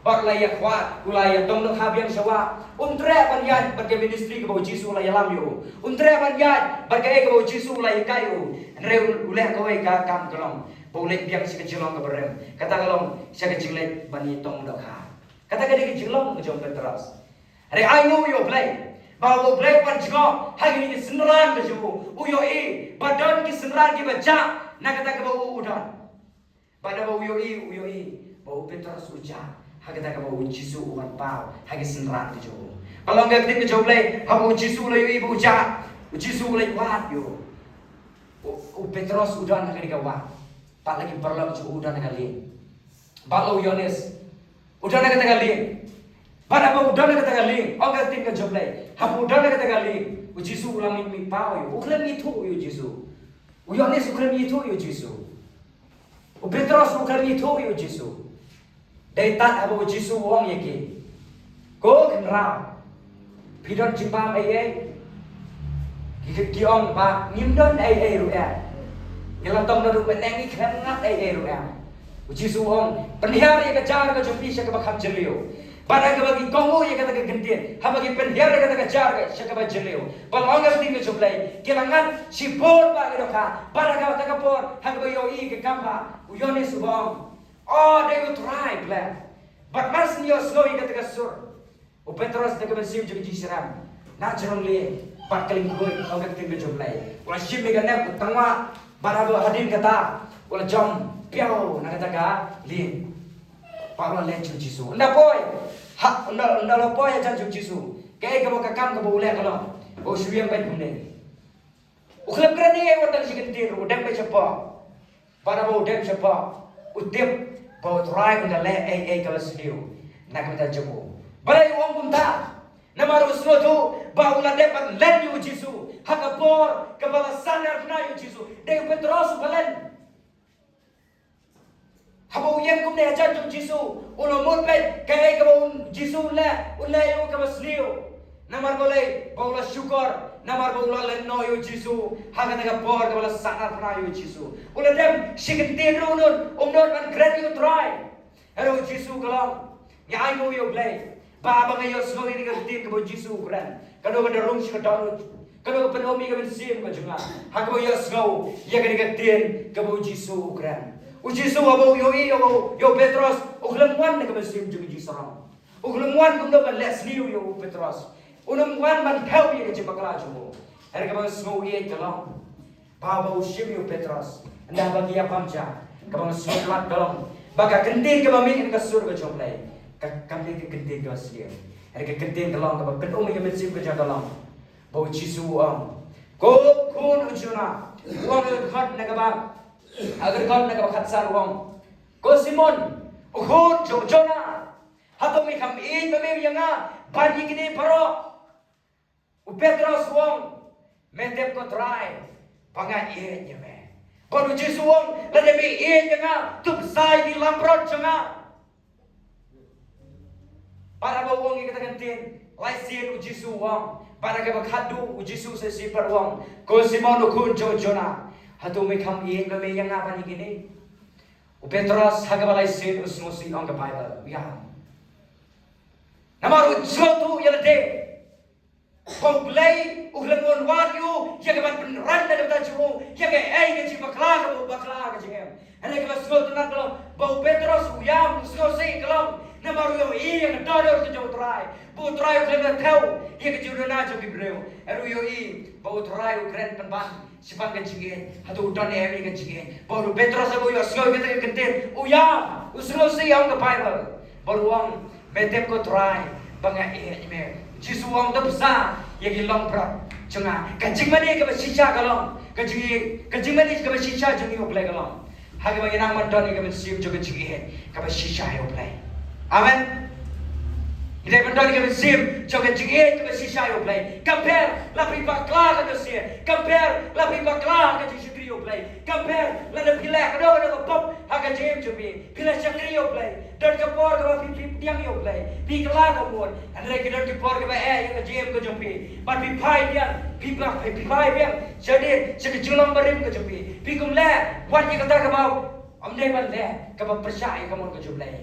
bad u la ïakhwat, u la ïatong dohkha biang sha wah. Um treh ban ïaid bad ka ministry kaba u Jisu u la ïalam ïa u. Um treh ban ïaid bad kaei kaba u Jisu u la hikai ïa u. Hynrei u, u leh kawei ka kam ka long ba u leit biang sha ka jinglong kaba rim. Kata ka long sha ka jingleit ban ïatong dohkha. Kata ka dei ka jinglong ka jong u Petros. Hynrei ainguh ïa U Blei ba U Blei u wan jngoh ha kine ki synran ka jong u. U ïohi ba don ki synran kiba jah na kata kaba u, u don. Bad haba u ïohi, u ïohi ba u Petros u jah ha kata kaba u Jisu u wan paw ha ki synran ka jong u. Ba long ka ktien ka jong U Blei, haba u Jisu u la ïohi ba u jah, u Jisu u la wad ïa u. U, u Petros u don ha kane ka wah, bad la ki paralok jong u u don ha ka lieng. Bad la u Ïoannis u don ha kata ka lieng. Bad haba u don ha kata ka lieng, ong ka ktien ka jong U Blei, haba u don ha kata ka lieng, u Jisu u la mih, mihpaw ïa u. U khlem ïathuh ïa u Jisu. U Ïoannis u khlem ïathuh ïa u Jisu. U Petros u khlem ïathuh ïa u Jisu. Dei tad haba u Jisu u ong ïa ki, ko khynraw, phi don jingbam ei ei? Ki, ki, ki ong ba ngim don ei ei ruh em. Ngi la tong naduh mynne, ngi khlem ngat ei ei ruh em. U Jisu u ong, pynhiar ïa ka jar ka jong phi sha kaba kham jylliew. Bad haba ki kohnguh ïa kata ka kyntien, haba ki pynhiar ïa kata ka jar ka sha kaba jylliew, ba la ong ka ktien ka jong U Blei, ki la ngat shibun bah ki dohkha. Bad ha kata ka por, haba ki ïohi ïa ka kam, ba u Ïoannis uba ong, o, dei U Trai, phi leh. Bad mar shu ïohsngew ïa kata ka sur, u Petros na ka mynsiem jong u jingshitom, na jrong lieng bad kylleng khuid, ong ka ktien ka jong U Blei, u la shim ïa ka net, u tangwa, bad haba hadien kata u la jam pyrshah na kata ka lieng. Bad u la leit sha u Jisu. Ynda poi, ha, ynda, ynda la poi hajan jong u Jisu, kaei kaba ka kam kaba u leh ka long ba u shu ïeng beit kumne. U khlem kren ei ei wat tang shi kyntien ruh, u dem beit shapoh. Bad haba u dem shapoh, u tip ba U Trai un da leh ei ei kaba sniew na ka bynta jong u. Balei u ong kumta? Namar u sngewthuh ba u la dep ban len ïa u Jisu ha ka por kaba la sahnarphna ïa u Jisu. Dei u Petros uba len. Haba u ïeng kumne hajan jong u Jisu, u la mut beit kaei kaba u Jisu u leh, u leh ïa u kaba sniew. Namar balei? Ba u la shukor, namar ba u la len noh ïa u Jisu ha kata ka por kaba la sahnarphna ïa u Jisu. U la dem shi kyntien ruh, um nud, um nud ban kren ïa U Trai. Hynrei u Jisu ka long, ngi ainguh ïa U Blei ba haba nga ïohsngew ïa kane ka ktien kaba u Jisu u kren, kano ka da rung sha ka dohnud, kano ka pynum ïa ka mynsiem ka jong nga, ha kaba u ïohsngew ïa kane ka ktien kaba u Jisu u kren. U Jisu haba u ïohi ïa u, ïa u Petros, u khlem wan na ka mynsiem jong u Jisu. U khlem wan kumno ban leh sniew ïa u Petros. Um wan ban thew ïa ka jingbakla jong u. Hynrei kaba nga sngew ïeit ka long ba haba u shim ïa u Petros, ynda haba ki ïa pynjah, kaba nga sngew palat ka long ba ka kyntien kaba mih na ka sur ka jong U Blei, ka, kam dei ka kyntien kaba sniew. Hynrei ka kyntien ka long kaba pynum ïa ka mynsiem ka jong ka long ba u Jisu u ong, ko khun u Jonah, u ong ha ka dkhot na kaba, ha ka dkhot na kaba khatsan u ong, ko Simon, u khun jong u Jonah, hato me kham ïeit ma me ïa nga ban ïa kine baroh? U Petros u ong, me tip ko Trai ba nga ïeit ïa me. Bad u Jisu u ong, lada me ïeit ïa nga, to bsa ïa ki langbrot jong nga. Bad haba u ong ïa kata ka ktien, Lai sien u Jisu u ong, bad ha kaba khatduh u Jisu sa shisien pat u ong, ko Simon u khun jong u Jonah, hato me kham ïeit noh me ïa nga ban ïa kine? U Petros ha kaba lai sien u sngewsih, ong ka Baibl, u ïam. Namar u sngewthuh ïa lade ba U Blei u khlem wanrah ïa u ïa ka ban pynrem na ka bynta jong u ïa kaei ka jingbakla kaba u bakla ha ka jingim. Hynrei kaba sngewtynnat ka long ba u Petros u ïam, u sngewsih ka long namar u ïohi ïa ka dohnud ka jong U Trai, ba U Trai u khlem da thew ïa ka jingduna jong ki briew. Hynrei u ïohi ba U Trai u kren pynban shaphang ka jingïeit. Hato u don em ïa ka jingïeit? Ba u Petros haba u ïohsngew ïa kata ka kyntien, u ïam, u sngewsih, ong ka Baibl. Bad u ong, me tip ko Trai ba nga ïeit ïa me. Jisu u ong, to pynshai ïa ki longbrot jong nga. Ka jingmane kaba shisha ka long, ka jingïeit, ka jingmane kaba shisha jong ngi ïa U Blei ka long ha kaba ngi nang ban don ïa ka mynsiem jong ka jingïeit kaba shisha ïa U Blei. Amen. Ngi dei ban don ïa ka mynsiem jong ka jingïeit kaba shisha ïa U Blei. Kam pher la phi bakla ka dohnud, kam pher la phi bakla ka jingshakri ïa U Blei, kam pher lada phi leh kano kano ka pop ha ka jingim jong phi. Phi la shakri ïa U Blei, don ka por kaba phi, phi pdiang ïa U Blei, phi kylla ka mut. Hynrei ki don ki por kiba eh ïa ka jingim ka jong phi, bad phi phai biang, phi ba, phi phai biang shadien sha ka jinglong barim ka jong phi. Phi kum leh wat ïa kata kaba ym dei ban leh, kaba pyrshah ïa ka mon ka jong U Blei.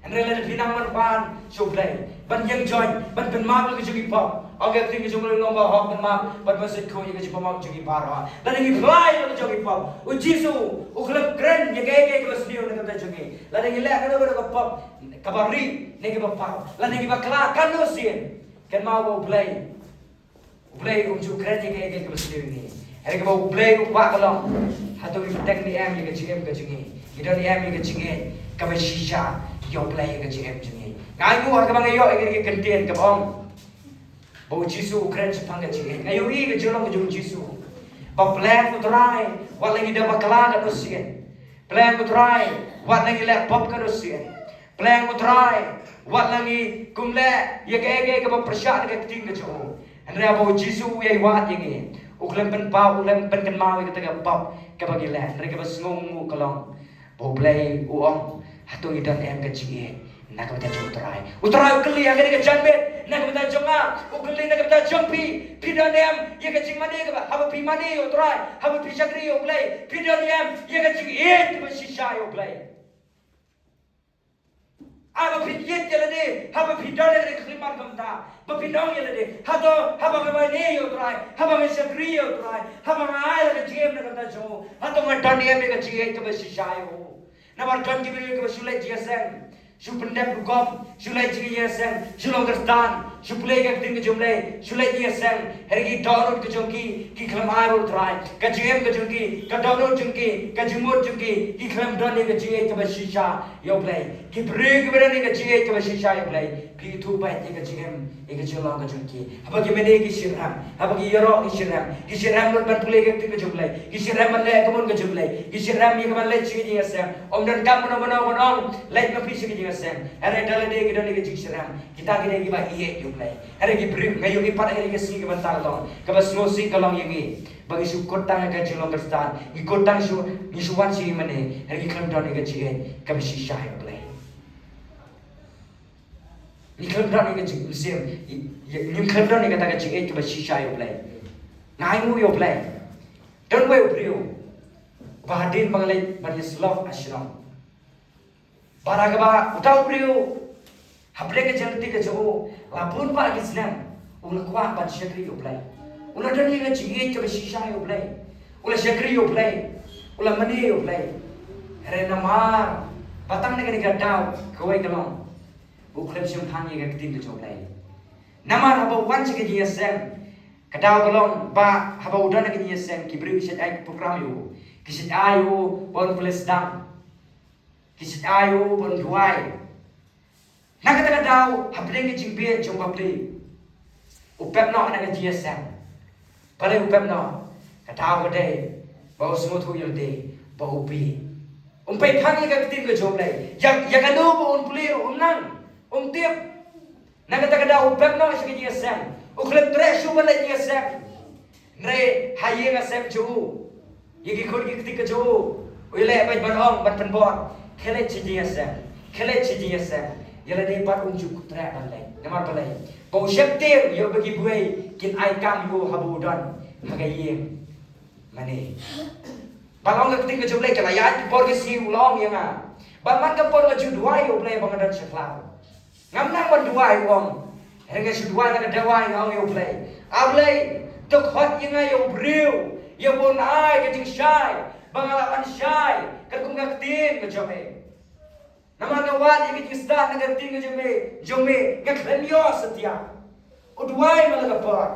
Hynrei lada phi nang ban wan sha U Blei, ban ïeng join, ban pynmap ïa ka jong ki pop, ong ka ktien ka jong U Blei long ba hok ban map bad ban sait khuid ïa ka jingpynmap jong ki baroh. Lada ngi phai ïa ka jong ki pop, u Jisu u khlem kren ïa kaei kaei kaba sniew na ka bynta jong ngi. Lada ngi leh kano kano ka pop kaba rit ne kaba paw, lada ngi bakla katno sien, kynmaw ba U Blei, U Blei um ju kren ïa kaei kaei kaba sniew ïa ngi. Hynrei kaba U Blei u kwah ka long, hato ngi pynthikna em ïa ka jingim ka jong ngi, ngi don em ïa ka jingïeit kaba shisha ïa U Blei ïa ka jingim jong ngi? Nga ainguh ha kaba nga ïoh ïa ka kyntien kaba ong ba u Jisu u kren shaphang ka jingïeit. Nga ïohi ka jinglong ka jong u Jisu ba pleng, ko Trai, wat la ngi da bakla katno sien. Pleng, ko Trai, wat la ngi leh pop katno sien. Pleng, ko Trai, wat la ngi kum leh ïa kaei kaei kaba pyrshah na ka ktien ka jong u. Hynrei haba u Jisu u ïai wad ïa ngi, u khlem pynpaw, u khlem pynkynmaw ïa kata ka pop kaba ngi leh. Hynrei kaba sngewnguh ka long ba U Blei u ong, hato ngi don em ka jingïeit na ka bynta jong u Trai? U Trai u kylli ha kane ka janmiet, na ka bynta jong nga, u kylli na ka bynta jong phi. Phi don em ïa ka jingmane kaba, haba phi mane ïa u Trai, haba phi shakri ïa U Blei, phi don em ïa ka jingïeit kaba shisha ïa U Blei? Haba phi ïeit ïa lade, haba phi don ïa lade ka khyllipmat ka bynta, ba phin ong ïa lade, hato haba nga mane ïa u Trai, haba nga shakri ïa u Trai, haba nga ai la ka jingim na ka bynta jong u, hato nga don em ïa ka jingïeit kaba shisha ïa u? Namar don ki briew kiba shu leit jingïaseng, shu pyndep rukom, shu leit jingïaseng, shu long Khristan, shu pule ïa ka ktien ka jong U Blei, shu leit jingïaseng, hynrei ki dohnud ka jong ki ki khlem ai ba u Trai. Ka jingim ka jong ki, ka dohnud jong ki, ka jingmut jong ki, ki khlem don ïa ka jingïeit kaba shisha ïa U Blei. Ki briew kiba don ïa ka jingïeit kaba shisha ïa U Blei, ki ithuh beit ïa ka jingim, ïa ka jinglong ka jong ki. Haba ki mane ki shyrkhei, haba ki ïaroh ki shyrkhei, ki shyrkhei lut ban pule ïa ka ktien ka jong U Blei, ki shyrkhei ban leh ka mon ka jong U Blei, ki shyrkhei ïa ka ban leit sha ka jingïaseng. Ym donkam mano mano ban ong leit ma phi sha ka jingïaseng. Hynrei da lade ki don ïa ka jingshyrkhei, kita ki dei kiba ïeit ïa U Blei. Hynrei ki briew, nga ïohi pat ha kane ka sngi kaba mynta ka long, kaba sngewsih ka long ïa ngi, ba ngi shu kut tang ha ka jinglong Khristan, ngi kut tang shu, ngi shu wan sha ngi mane, hynrei ngi khlem don ïa ka jingïeit kaba shisha ïa U Blei. Ngi khlem don ïa ka jing, mynsiem, ïa, ïa, ngi khlem don ïa kata ka jingïeit kaba shisha ïa U Blei. Nga ainguh ïa U Blei. Don uwei u briew uba hadien ba nga leit ban ïasyllok ha shnong, bad ha kaba uta u briew, hapdeng ka jingïeit ka jong u, la bun bah ki snem u la kwah ban shakri ïa U Blei. U la don ïa ka jingïeit kaba shisha ïa U Blei. U la shakri ïa U Blei. U la mane ïa U Blei. Hynrei namar ba tang na kane ka daw kawei ka long, u khlem shemphang ïa ka ktien ka jong U Blei. Namar haba u wan sha ka jingïaseng, ka daw ka long ba haba u don ha ka jingïaseng, ki briew ki shait ai program ïa u, ki shait ai ïa u ban pule sdang, ki shait ai ïa u ban duwai. Na kata ka daw, hapdeng ka jingbieit jong u bapli, u pep noh na ka jingïaseng. Balei u pep noh? Ka daw ka dei ba u sngewthuh ïa lade ba u bieit. Um peit phang ïa ka ktien ka jong U Blei. Ïa, ïa kano ba un pule ruh um nang, um tip. Na kata ka daw u pep noh sha ka jingïaseng. U khlem treh shuh ban leit jingïaseng. Hynrei ha ïing ha sem jong u, ïa ki khun ki kti ka jong u, u ïaleh beit ban ong, ban pynbor, khie leit sha jingïaseng, khie leit sha jingïaseng. Ïa lade pat um ju treh ban leh. Namar balei? Ba u sheptieng ïa u ba ki briew kin ai kam ïa u haba u don ha ka ïing mane. Ba long ka ktien ka jong U Blei ka la ïaid ki por ki sngi u la ong ïa nga. Ba man ka por nga ju duwai ïa U Blei ba nga don sha khlaw. Ngam nang ban duwai u ong. Hynrei nga ju duwai na ka duwai nga ong ïa U Blei. A Blei, to khot ïa nga ïa u briew, ïa uba un ai ka jingshai ba nga lah ban shai katkum ka ktien ka jong me. Namar nga wad ïa ka jingstad na ka ktien ka jong me, jong me, nga khlem ïoh satia. U duwai man la ka por.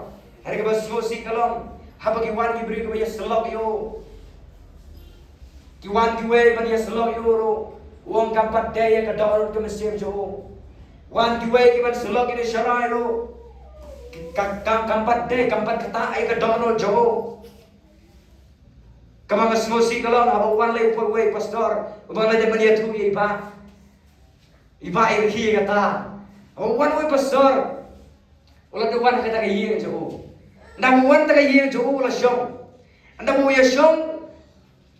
Hynrei kaba sngewsih ka long, haba ki wan ki briew kiba ïasyllok ïa u, ki wan kiwei ban ïasyllok ïa u ruh, u ong kam pat dei ïa ka dohnud ka mynsiem jong u. Wan kiwei ki ban syllok ïa u sharai ruh, ka, ka, kam pat dei, kam pat kata ïa ka dohnud jong u. Kaba nga sngewsih ka long haba u wan lei u pastor, uba nga la dep ban ïathuh ïa i Bah, i Bah i rkhie kata. Haba u wan u pastor, u la dep wan ha kata ka ïing jong u. Ynda u wan ha kata ka ïing jong u u la shong. Ynda u ïashong,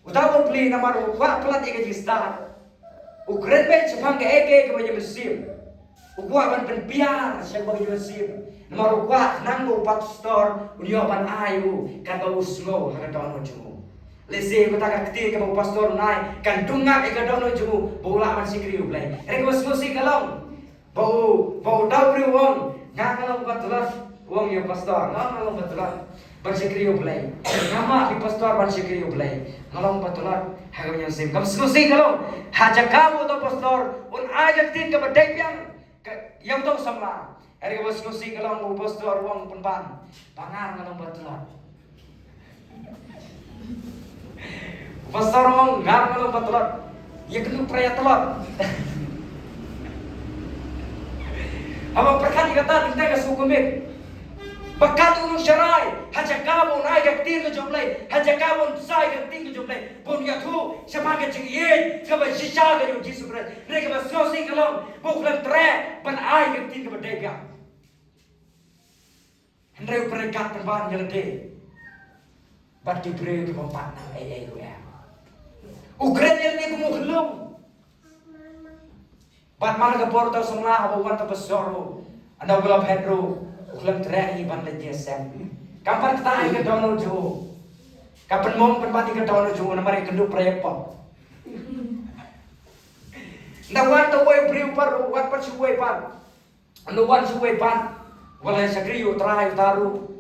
uta u plie namar u kwah palat ïa ka jingstad. U kren beit shaphang kaei kaei kaba ïa mynsiem. U kwah ban pynbiang sha kaba ïa mynsiem. Namar u kwah khnang ba u pastor un ïoh ban ai u katba u sngew ha ka dohnud jong u. Lehse kata ka ktien kaba u pastor un ai kan dung ngap ïa ka dohnud jong u ba u lah ban shakri U Blei. Hynrei kaba sngewsih ka long, ba u, ba uta u briew u ong, nga, nga long ba tlot, u ong ïa u pastor, nga, nga long ba tlot ban shakri U Blei. Nga map ïa u pastor ban shakri U Blei. Nga long ba tlot ha kaba ïa mynsiem. Kaba sngewsih ka long, ha jaka ba uta u pastor un ai ka ktien kaba dei biang ïa uta u samla, hynrei kaba sngewsih ka long ba u pastor u ong pynban ba nga, nga long ba tlot. Pastor u ong nga, nga long ba tlot. Ïa kynduh para ïa tlot. Haba pyrkhat ïa kata, tang ka sngewkmen. Ba katto u nongsharai, ha jaka ba un ai ka ktien ka jong U Blei, ha jaka ba un pynshai ka ktien ka jong U Blei, ba un ïathuh shaphang ka jingïeit kaba shisha ka jong U Jisu Khrist. Hynrei kaba sngewsih ka long ba u khlem treh ban ai ka ktien kaba dei biang. Hynrei u pyrkhat pynban ïa lade bad ki briew ki bym pat nang ei ei ruh em. U kren ïa lade kum u khlem. Bad man la ka por uta u samla haba u wan uta u pastor ruh, ynda u la phet ruh, u khlem treh hi ban leit jingïaseng. Kam pat kata ïa ka dohnud jong u. Ka pynmong pynban ïa ka dohnud jong u namar ïa kynduh para ïa pop. Ynda wan uta uwei u briew pat ruh, wan pat shu uwei pat. Ynda wan shu uwei pat, u la shakri ïa U Trai uta ruh.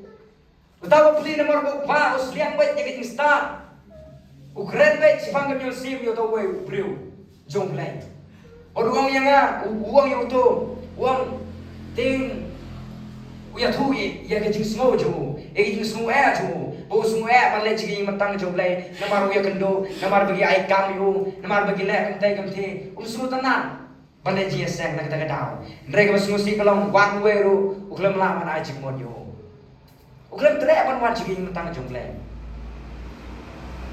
Uta u plie namar ba u kwah, u sliang beit ïa ka jingstad. U kren beit shaphang ka mynsiem ïa uta uwei u briew jong U Blei. U ong ïa nga, u, u ong ïa uto, u ong, te u ïathuh ïa, ïa ka jingsngew jong u, ïa ka jingsngew eh jong u. Ba u sngew eh ban leit sha ka ïing matang jong U Blei, namar u ïakynduh, namar ba ki ai kam ïa u, namar ba ki leh kumtai kumtei. Um sngewtynnat ban leit jingïaseng na kata ka daw. Hynrei kaba sngewsih ka long, wat uwei ruh u khlem lah ban ai jingmut ïa u. U khlem treh ban wan sha ka ïing matang jong U Blei.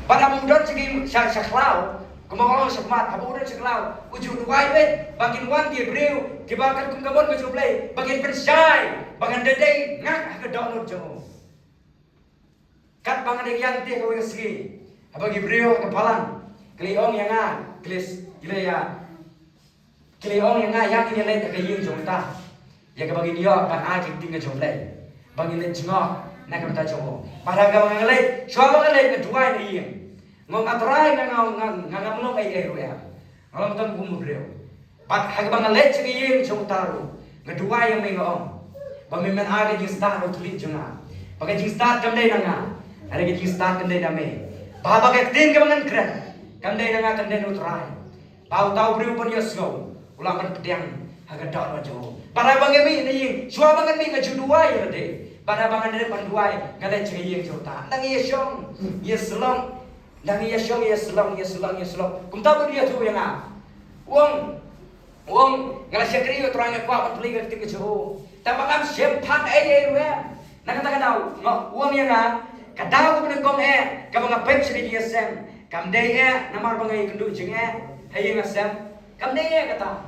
Bad haba u don sha ka ïing, sha, sha khlaw, kumba nga ong shakhmat, haba u don sha khlaw, u ju duwai beit ba kin wan ki briew kiba katkum ka mon ka jong U Blei, ba kin pynshai ba ngan dei dei ngat ha ka dohnud jong u. Katba nga dang ïeng te kawei ka sngi, haba ki briew ha ka balang ki la ong ïa nga, ki la, ki la ïa, ki la ong ïa nga, ïa ngin ïa leit ha ka ïing jong uta, ïa kaba ngin ïoh ban ai ka ktien ka jong U Blei, ba ngin leit jngoh na ka bynta jong u. Bad ha kaba nga leit, shuwa ba nga leit, nga duwai na ïing. Nga ong, A Trai, nga, nga, nga, nga ngam long ei ei ruh em. Nga long tang kum u briew. Bad ha kaba nga leit sha ka ïing jong uta ruh, nga duwai ïa me, nga ong ba me men ai ka jingstad ha u thylliej jong nga. Ba ka jingstad kam dei na nga, hynrei ka jingstad kan dei na me. Ba haba ka ktien kaba ngan kren kam dei na nga, kan dei na U Trai. Ba uta u briew ban ïohsngew u lah ban pdiang ha ka dohnud jong u. Bad haba nga mih na ïing, shuwa ba ngan mih nga ju duwai ïa lade. Bad haba ngan dep ban duwai, nga leit sha ka ïing jong uta. Nang ïa shong, ïa shlong, Nang ïa shong, ïa shlong, ïa shlong, ïa shlong. Kumta ba u ïathuh ïa nga. U ong, u ong, nga la shakri ïa U Trai, nga kwah ban plie ka ktien ka jong u. Tangba ngam shemphang ei ei ruh em. Na kata ka daw, nga, u ong ïa nga, ka daw kaba nyngkong eh kaba nga peit sha ka jingïaseng, kam dei eh namar ba nga ïakynduh jingeh ha ïing ha sem. Kam dei eh kata.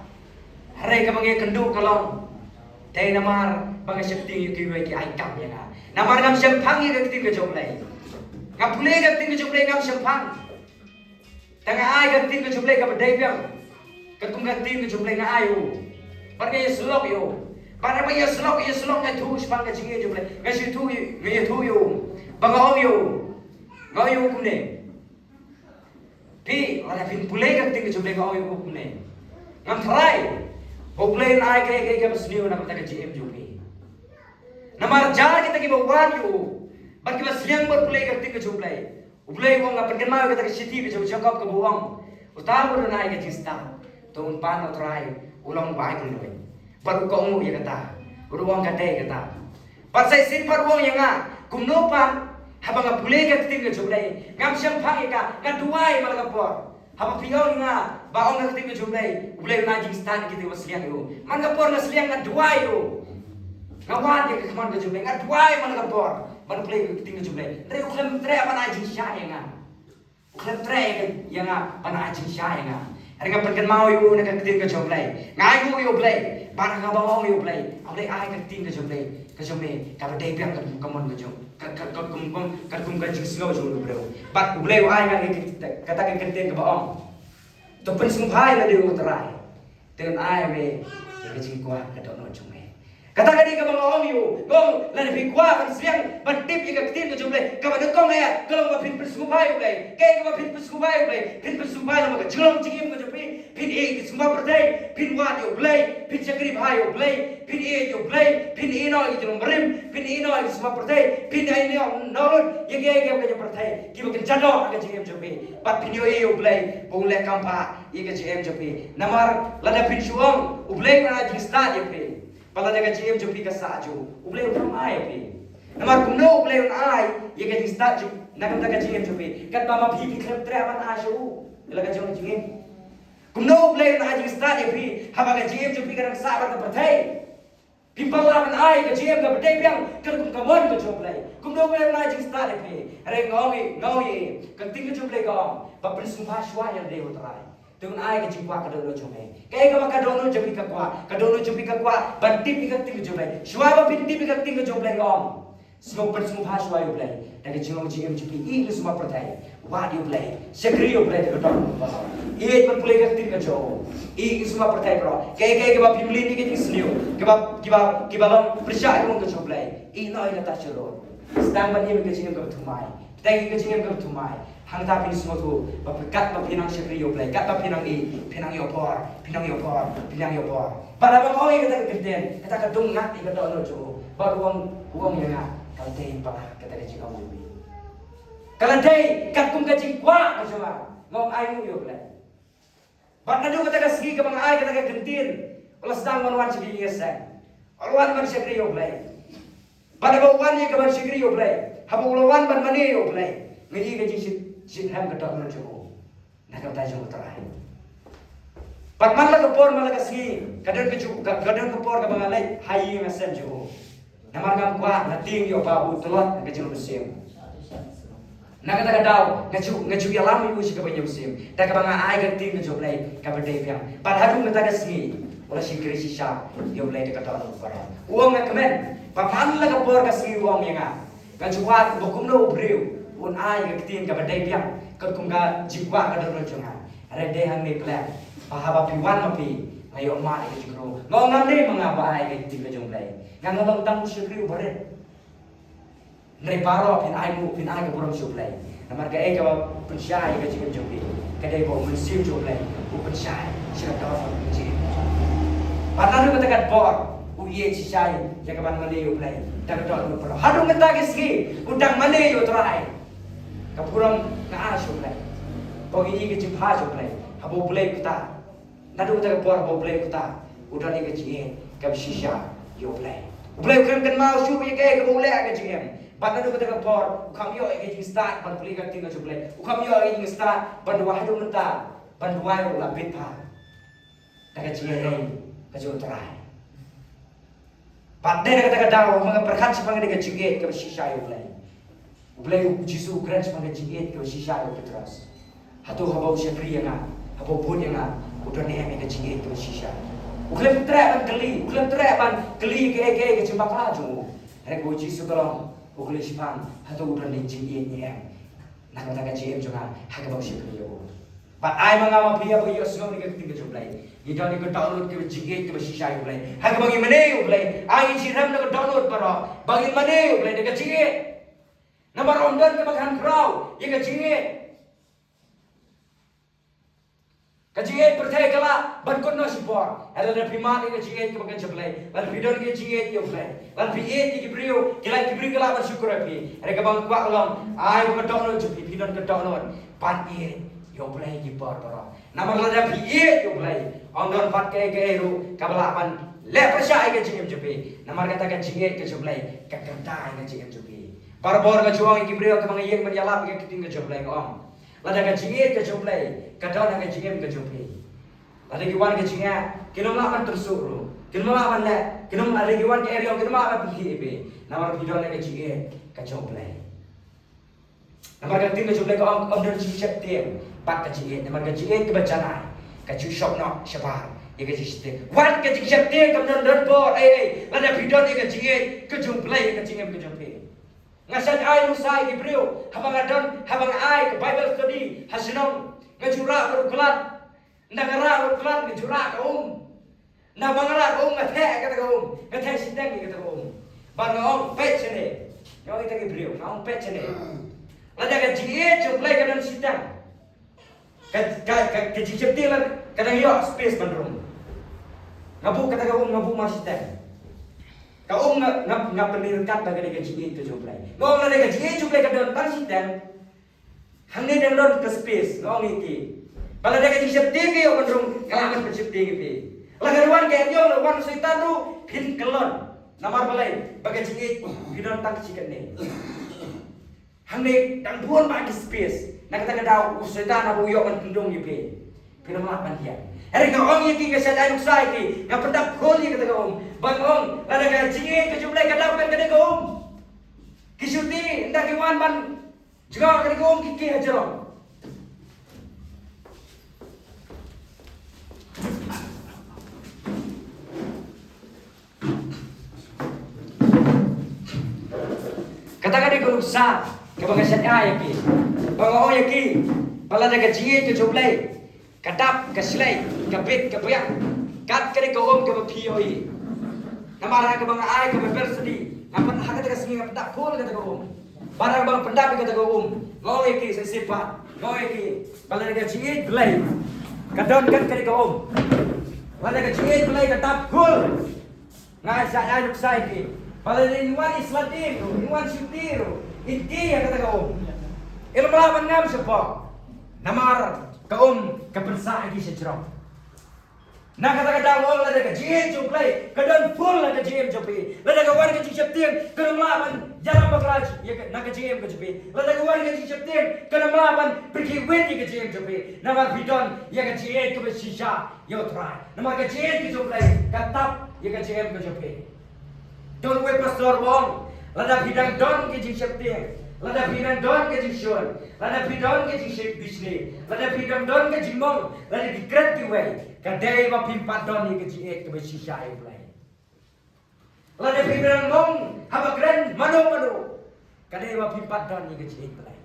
Hynrei kaba nga ïakynduh ka long, dei namar ba nga sheptieng ïa kiwei ki ai kam ïa nga. Namar ngam shemphang ïa ka ktien ka jong U Blei. Nga pule ka ktien ka jong U Blei, ngam shemphang. Tang nga ai ka ktien ka jong U Blei kaba dei biang. Katkum ka ktien ka jong U Blei nga ai u. Bad nga ïasyllok ïa u. Bad haba nga ïasyllok, ïasyllok nga ïathuh shaphang ka jingim jong U Blei. Nga shu ïathuh, nga ïathuh ïa u. Bad nga ong ïa u. Nga ong ïa u kumne. Phi, lada phin pule ka ktien ka jong U Blei, nga ong ïa u kumne. Ngam tharai ba U Blei un ai kaei kaei kaba sniew na ka bynta ka jingim jong phi. Namar jar kita kiba wan ïa u bad kiba sliang ban pule ka ktien ka jong U Blei, U Blei u ong, nga pynkynmaw ïa kata ka shithi ka jong u Jakob kaba u ong, uta uba don ai ka jingstad, to un pan, U Trai u long uba ai kylluid. Bad u kohnguh ïa kata, u ong ka dei kata. Bad sa shisien pat u ong ïa nga, kumno pat haba nga pule ka ktien ka jong U Blei, ngam shemphang ïa ka, nga duwai man la ka por. Haba phi ong ïa nga ba ong ka ktien ka jong U Blei, U Blei un ai jingstad ïa kita kiba sliang ïa u. Man ka por nga sliang, nga duwai ïa u. Nga wad ïa ka khmat ka jong U Blei, nga duwai man la ka por ban pule ka ktien ka jong U Blei. Hynrei u khlem treh ban ai jingshai ïa nga. U khlem treh ïa nga ban ai jingshai ïa nga. Hynrei nga pynkynmaw ïa u na ka ktien ka jong U Blei. Nga ainguh ïa U Blei. Bad haba nga ong ïa U Blei, U Blei ai ka ktien ka jong U Blei ka jong me kaba dei biang katkum ka mon ka jong, ka, ka, ka, kum, kum, katkum ka jingsngew jong u briew. Bad U Blei u ai nga ïa ka, kata ka ktien kaba ong, to pynsngewbha ïa lade, U Trai, te un ai me ïa ka jingkwah ka dohnud jong me. Kata ka dei kaba nga ong ïa u. Nga ong, lada phi kwah ban sliang ban tip ïa ka ktien ka jong U Blei, kaba nyngkong eh ka long ba phin pynsngewbha ïa U Blei. Kaei kaba phin pynsngewbha ïa U Blei? Phin pynsngewbha ïa U Blei ha ka jinglong jingim ka jong phi. Phin ïeit ki sngewbha pyrthei, phin wad ïa U Blei, phin shakri bha ïa U Blei, phin ïeit ïa U Blei, phin ïehnoh ïa ki jinglong barim, phin ïehnoh ïa ki sngewbha pyrthei, phin ïehnoh lut ïa kiei kiei kiei ka jong ka pyrthei kiba kynja doh ha ka jingim jong phi. Bad phin ïohi ïa U Blei ba un leh kam bha ïa ka jingim jong phi. Namar lada phin shu ong U Blei un ai jingstad ïa phi, bad lada ka jingim jong phi ka sah juh, U Blei um ai ïa phi. Namar kumno U Blei un ai ïa ka jingstad jong, na ka bynta ka jingim jong phi, katba ma phi phi khlem treh ban ai sha u ïa la ka jong ka jingim? Kumno U Blei un ai jingstad ïa phi haba ka jingim jong phi ka dang sah bad ka pyrthei? Phim pat lah ban ai ka jingim kaba dei biang katkum ka mon ka jong U Blei. Kumno U Blei un ai jingstad ïa phi? Hynrei nga ong ïa, nga ong ïa, ka ktien ka jong U Blei ka ong ba pynsngewbha shuwa ïa lade, U Trai, te un ai ka jingkwah ka dohnud jong me. Kaei kaba ka dohnud jong phi ka kwah? Ka dohnud jong phi ka kwah ban tip ïa ka ktien ka jong U Blei. Shuwa ba phin tip ïa ka ktien ka jong U Blei ka ong, sngew pynsngewbha shuwa ïa U Blei da ka jinglong jingim jong phi. Ïeit ïa ki sngewbha pyrthei, wad ïa U Blei, shakri ïa U Blei da ka dohnud baroh. Ïeit ban pule ka ktien ka jong u. Ïeit ïa ki sngewbha pyrthei baroh. Kaei kaei kaba phim leh ïa ka jingsniew, kiba, kiba, kiba long pyrshah ïa ka mon ka jong U Blei, ïehnoh ïa kata shalor. Sdang ban im ïa ka jingim kaba thymmai. Pyrthei ka jingim kaba thymmai. Hangta phin sngewthuh ba katba phin nang shakri ïa U Blei, katba phin nang ïeit, phin nang ïoh bor, phin nang ïoh bor, phin nang ïoh bor. Bad haba nga ong ïa kata ka ktien, kata ka dung ngat ïa ka dohnud jong u. Bad u ong, u ong ïa nga, ka la dei palat kata ka jingong jong me. Ka la dei katkum ka jingkwah ka jong nga. Nga ong ainguh ïa U Blei. Bad naduh kata ka sngi kaba nga ai kata ka ktien, u la sdang ban wan sha ka ïing ka sem. U la wan ban shakri ïa U Blei. Bad haba u wan ïa ka ban shakri ïa U Blei, haba u la wan ban mane ïa U Blei, nga ïohi ka jingshitrhem ka dohnud jong u. Na ka bynta jong U Trai. Bad man la ka por, man la ka sngi, ka don ka ju-, ka, ka don ka por kaba nga leit ha ïing ha sem jong u. Namar ngam kwah, nga tieng ïa u ba u tlot na ka jinglong mynsiem. Na kata ka daw nga ju, nga ju ïalam ïa u sha kaba ïa mynsiem da kaba nga ai ka ktien ka jong U Blei kaba dei biang. Bad haduh kata ka sngi u la shakri shisha ïa U Blei da ka dohnud baroh. U ong, nga kmen ba man la ka por ka sngi, u ong ïa nga, nga ju wad ba kumno u briew un ai ka ktien kaba dei biang katkum ka jingkwah ka dohnud jong nga. Hynrei dei hangne pleng ba haba phi wan ma phi, nga ïoh mad ïa ka jingkyrkhu. Nga ong, ngam dei ma nga ba ai ka ktien ka jong U Blei. Nga, nga long tang u shakri uba rit. Hynrei baroh phin ai nguh, phin ai ka burom sha U Blei. Namar kaei kaba pynshai ïa ka jingim jong phi, ka dei ba u Mynsiem jong U Blei u pynshai sha ka dohnud ka jingim. Bad naduh kata ka por u ïeit shisha ïa ka ban mane ïa U Blei da ka dohnud baroh. Haduh kata ka sngi u dang mane ïa U Trai. Ka burom nga ai sha U Blei. Ba ngi ïohi ka jingpha sha U Blei haba U Blei u kta. Naduh kata ka por ba U Blei u kta, u don ïa ka jingïeit kaba shisha ïa U Blei. U Blei u khlem kynmaw shuh ïa kaei kaba u leh ha ka jingim. Bad naduh kata ka por u kham ïoh ïa ka jingstad ban pule ka ktien ka jong U Blei. U kham ïoh ïa ka jingstad ban duwai haduh mynta, ban duwai ruh la bit bha da ka jingïarap ka jong U Trai. Bad dei na kata ka daw, ma nga pyrkhat shaphang kane ka jingïeit kaba shisha ïa U Blei. U Blei, U Jisu u kren shaphang ka jingïeit kaba shisha ïa u Petros. Hato haba u shakri ïa nga, haba u bud ïa nga, u don ne em ïa ka jingïeit kaba shisha? U khlem treh ban kylli, u khlem treh ban kylli kaei kaei ka jingbakla jong u. Hynrei kaba U Jisu ka long, u kylli shaphang, hato u don ne jingïeit ne em na ka bynta ka jingim jong nga ha kaba u shakri ïa u? Bad ai ma nga ma phi ïa ba ïohsngew ïa ka ktien ka jong U Blei, ngi don ïa ka dohnud ka jingïeit kaba shisha ïa U Blei. Ha kaba ngi mane ïa U Blei, ai ngi shitrhem da ka dohnud baroh ba ngin mane ïa U Blei da ka jingïeit. Namar ym don kaba kan khraw ïa ka jingïeit. Ka jingïeit pyrthei ka lah ban kut noh shipor. Hynrei lada phi mad ïa ka jingïeit kaba kynja U Blei, lada phi don ka jingïeit ïa U Blei, lada phi ïeit ïa ki briew, ki lah, ki briew ki lah ban shukor ïa phi. Hynrei kaba nga kwah long, ai ba ka dohnud jong phi, phi don ka dohnud ban ïeit ïa U Blei ki por baroh. Namar lada phi ïeit ïa U Blei, ym don pat kaei kaei ruh kaba lah ban leh pyrshah ïa ka jingim jong phi. Namar kata ka jingïeit ka jong U Blei ka kynta ïa ka jingim jong phi. Barabor nga ju ong ïa ki briew kaba nga ïeng ban ïalap ïa ka ktien ka jong U Blei, nga ong, lada ka jingïeit ka jong U Blei ka don ha ka jingim ka jong phi, lada ki wan ka jingeh, kin ym lah ban tyrsuk ruh, kin ym lah ban leh, kin ym, lada ki wan ka eriong, kin ym lah ban pynkhih ïa phi. Namar phi don ha ka jingïeit ka jong U Blei. Namar ka ktien ka jong U Blei ka ong, ym don jingsheptieng bad ka jingïeit. Namar ka jingïeit kaba janai ka ju shong noh shabar ïa ka jingsheptieng. Wat ka jingsheptieng kam don, don bor ei ei lada phi don ïa ka jingïeit ka jong U Blei ha ka jingim ka jong phi. Nga shait ai nuksa ïa ki briew haba nga don, haba nga ai ka Bible study ha shnong, nga ju rah ka ruh khlad. Ynda nga rah ka ruh khlad nga ju rah ka um. Ynda ba nga rah ka um nga theh ïa kata ka um, nga theh shiteng ïa kata ka um. Bad nga ong peit shane. Nga ong ïa kita ki briew, nga ong peit shane. Lada ka jingïeit jong U Blei ka don shiteng, ka, ka, ka, ka jingsheptieng la ka dang ïoh space ban rung. Nga buh kata ka um, nga buh marshiteng. Ka um nga, nga, nga pynryngkat ba ka dei ka jingïeit ka jong U Blei. Nga ong lada ka jingïeit jong U Blei ka don tang shiteng, hangne dang don ka space, nga ong ïa ki. Ba lada ka jingsheptieng ka ïoh ban rung, ka lah ban pynsheptieng ïa phi. La ka wan ka eriong, la wan u Soitan ruh, phin kyllon. Namar balei? Ba ka jingïeit phi don tang shi katne. Hangne dang bun bha ki space. Na kata ka daw u Soitan haba u ïoh ban pyndung ïa phi, phin ym lah ban thiah. Hynrei nga ong ïa ki, nga shait ai nuksa ïa ki, nga pyndap khul ïa kata ka um. Ba nga ong lada ka jingïeit ka jong U Blei ka dap, kan ka dei ka um. Ki shuti ynda ki wan ban jngoh ka dei ka um, ki kiew ha jrong. Kata ka dei ka nuksa kaba nga shait ai ïa ki. Ba nga ong ïa ki ba lada ka jingïeit ka jong U Blei ka dap, ka shlei, ka bit, ka biang, kat ka dei ka um kaba phi ïohi. Namar ha kaba nga ai ka Bible study, nga pyn, ha kata ka sngi nga pyndap khul kata ka um. Bad ha kaba nga pyndap ïa kata ka um, nga ong ïa ki sa shisien pat, nga ong ïa ki ba lada ka jingïeit Blei ka don kat ka dei ka um, lada ka jingïeit Blei ka dap khul. Nga shait ai nuksa ïa ki ba lada ngin wan islanding ruh, ngin wan shuti ruh, ngin kiew ha kata ka um, ngim lah ban ngam shapoh. Namar ka um ka pynsah ïa ki sha jrong. Na kata ka daw nga ong lada ka jingïeit jong U Blei ka don full ha ka jingim jong phi, lada ka wan ka jingsheptieng, kan ym lah ban ïalam bakla ïa ka, na ka jingim ka jong phi. Lada ka wan ka jingsheptieng, kan ym lah ban pynkhih wit ïa ka jingim jong phi. Namar phi don ïa ka jingïeit kaba shisha ïa U Trai. Namar ka jingïeit ka jong U Blei ka tap ïa ka jingim ka jong phi. Don uwei u pastor u ong, lada phi dang don ka jingsheptieng, lada phi dang don ka jingshun, lada phi don ka jingsheptieng, lada phi dang don ka jingmong, lada ki kren kiwei, ka dei ba phim pat don ïa ka jingïeit kaba shisha ïa U Blei. Lada phi dang mong haba kren mano mano, ka dei ba phim pat don ïa ka jingïeit Blei.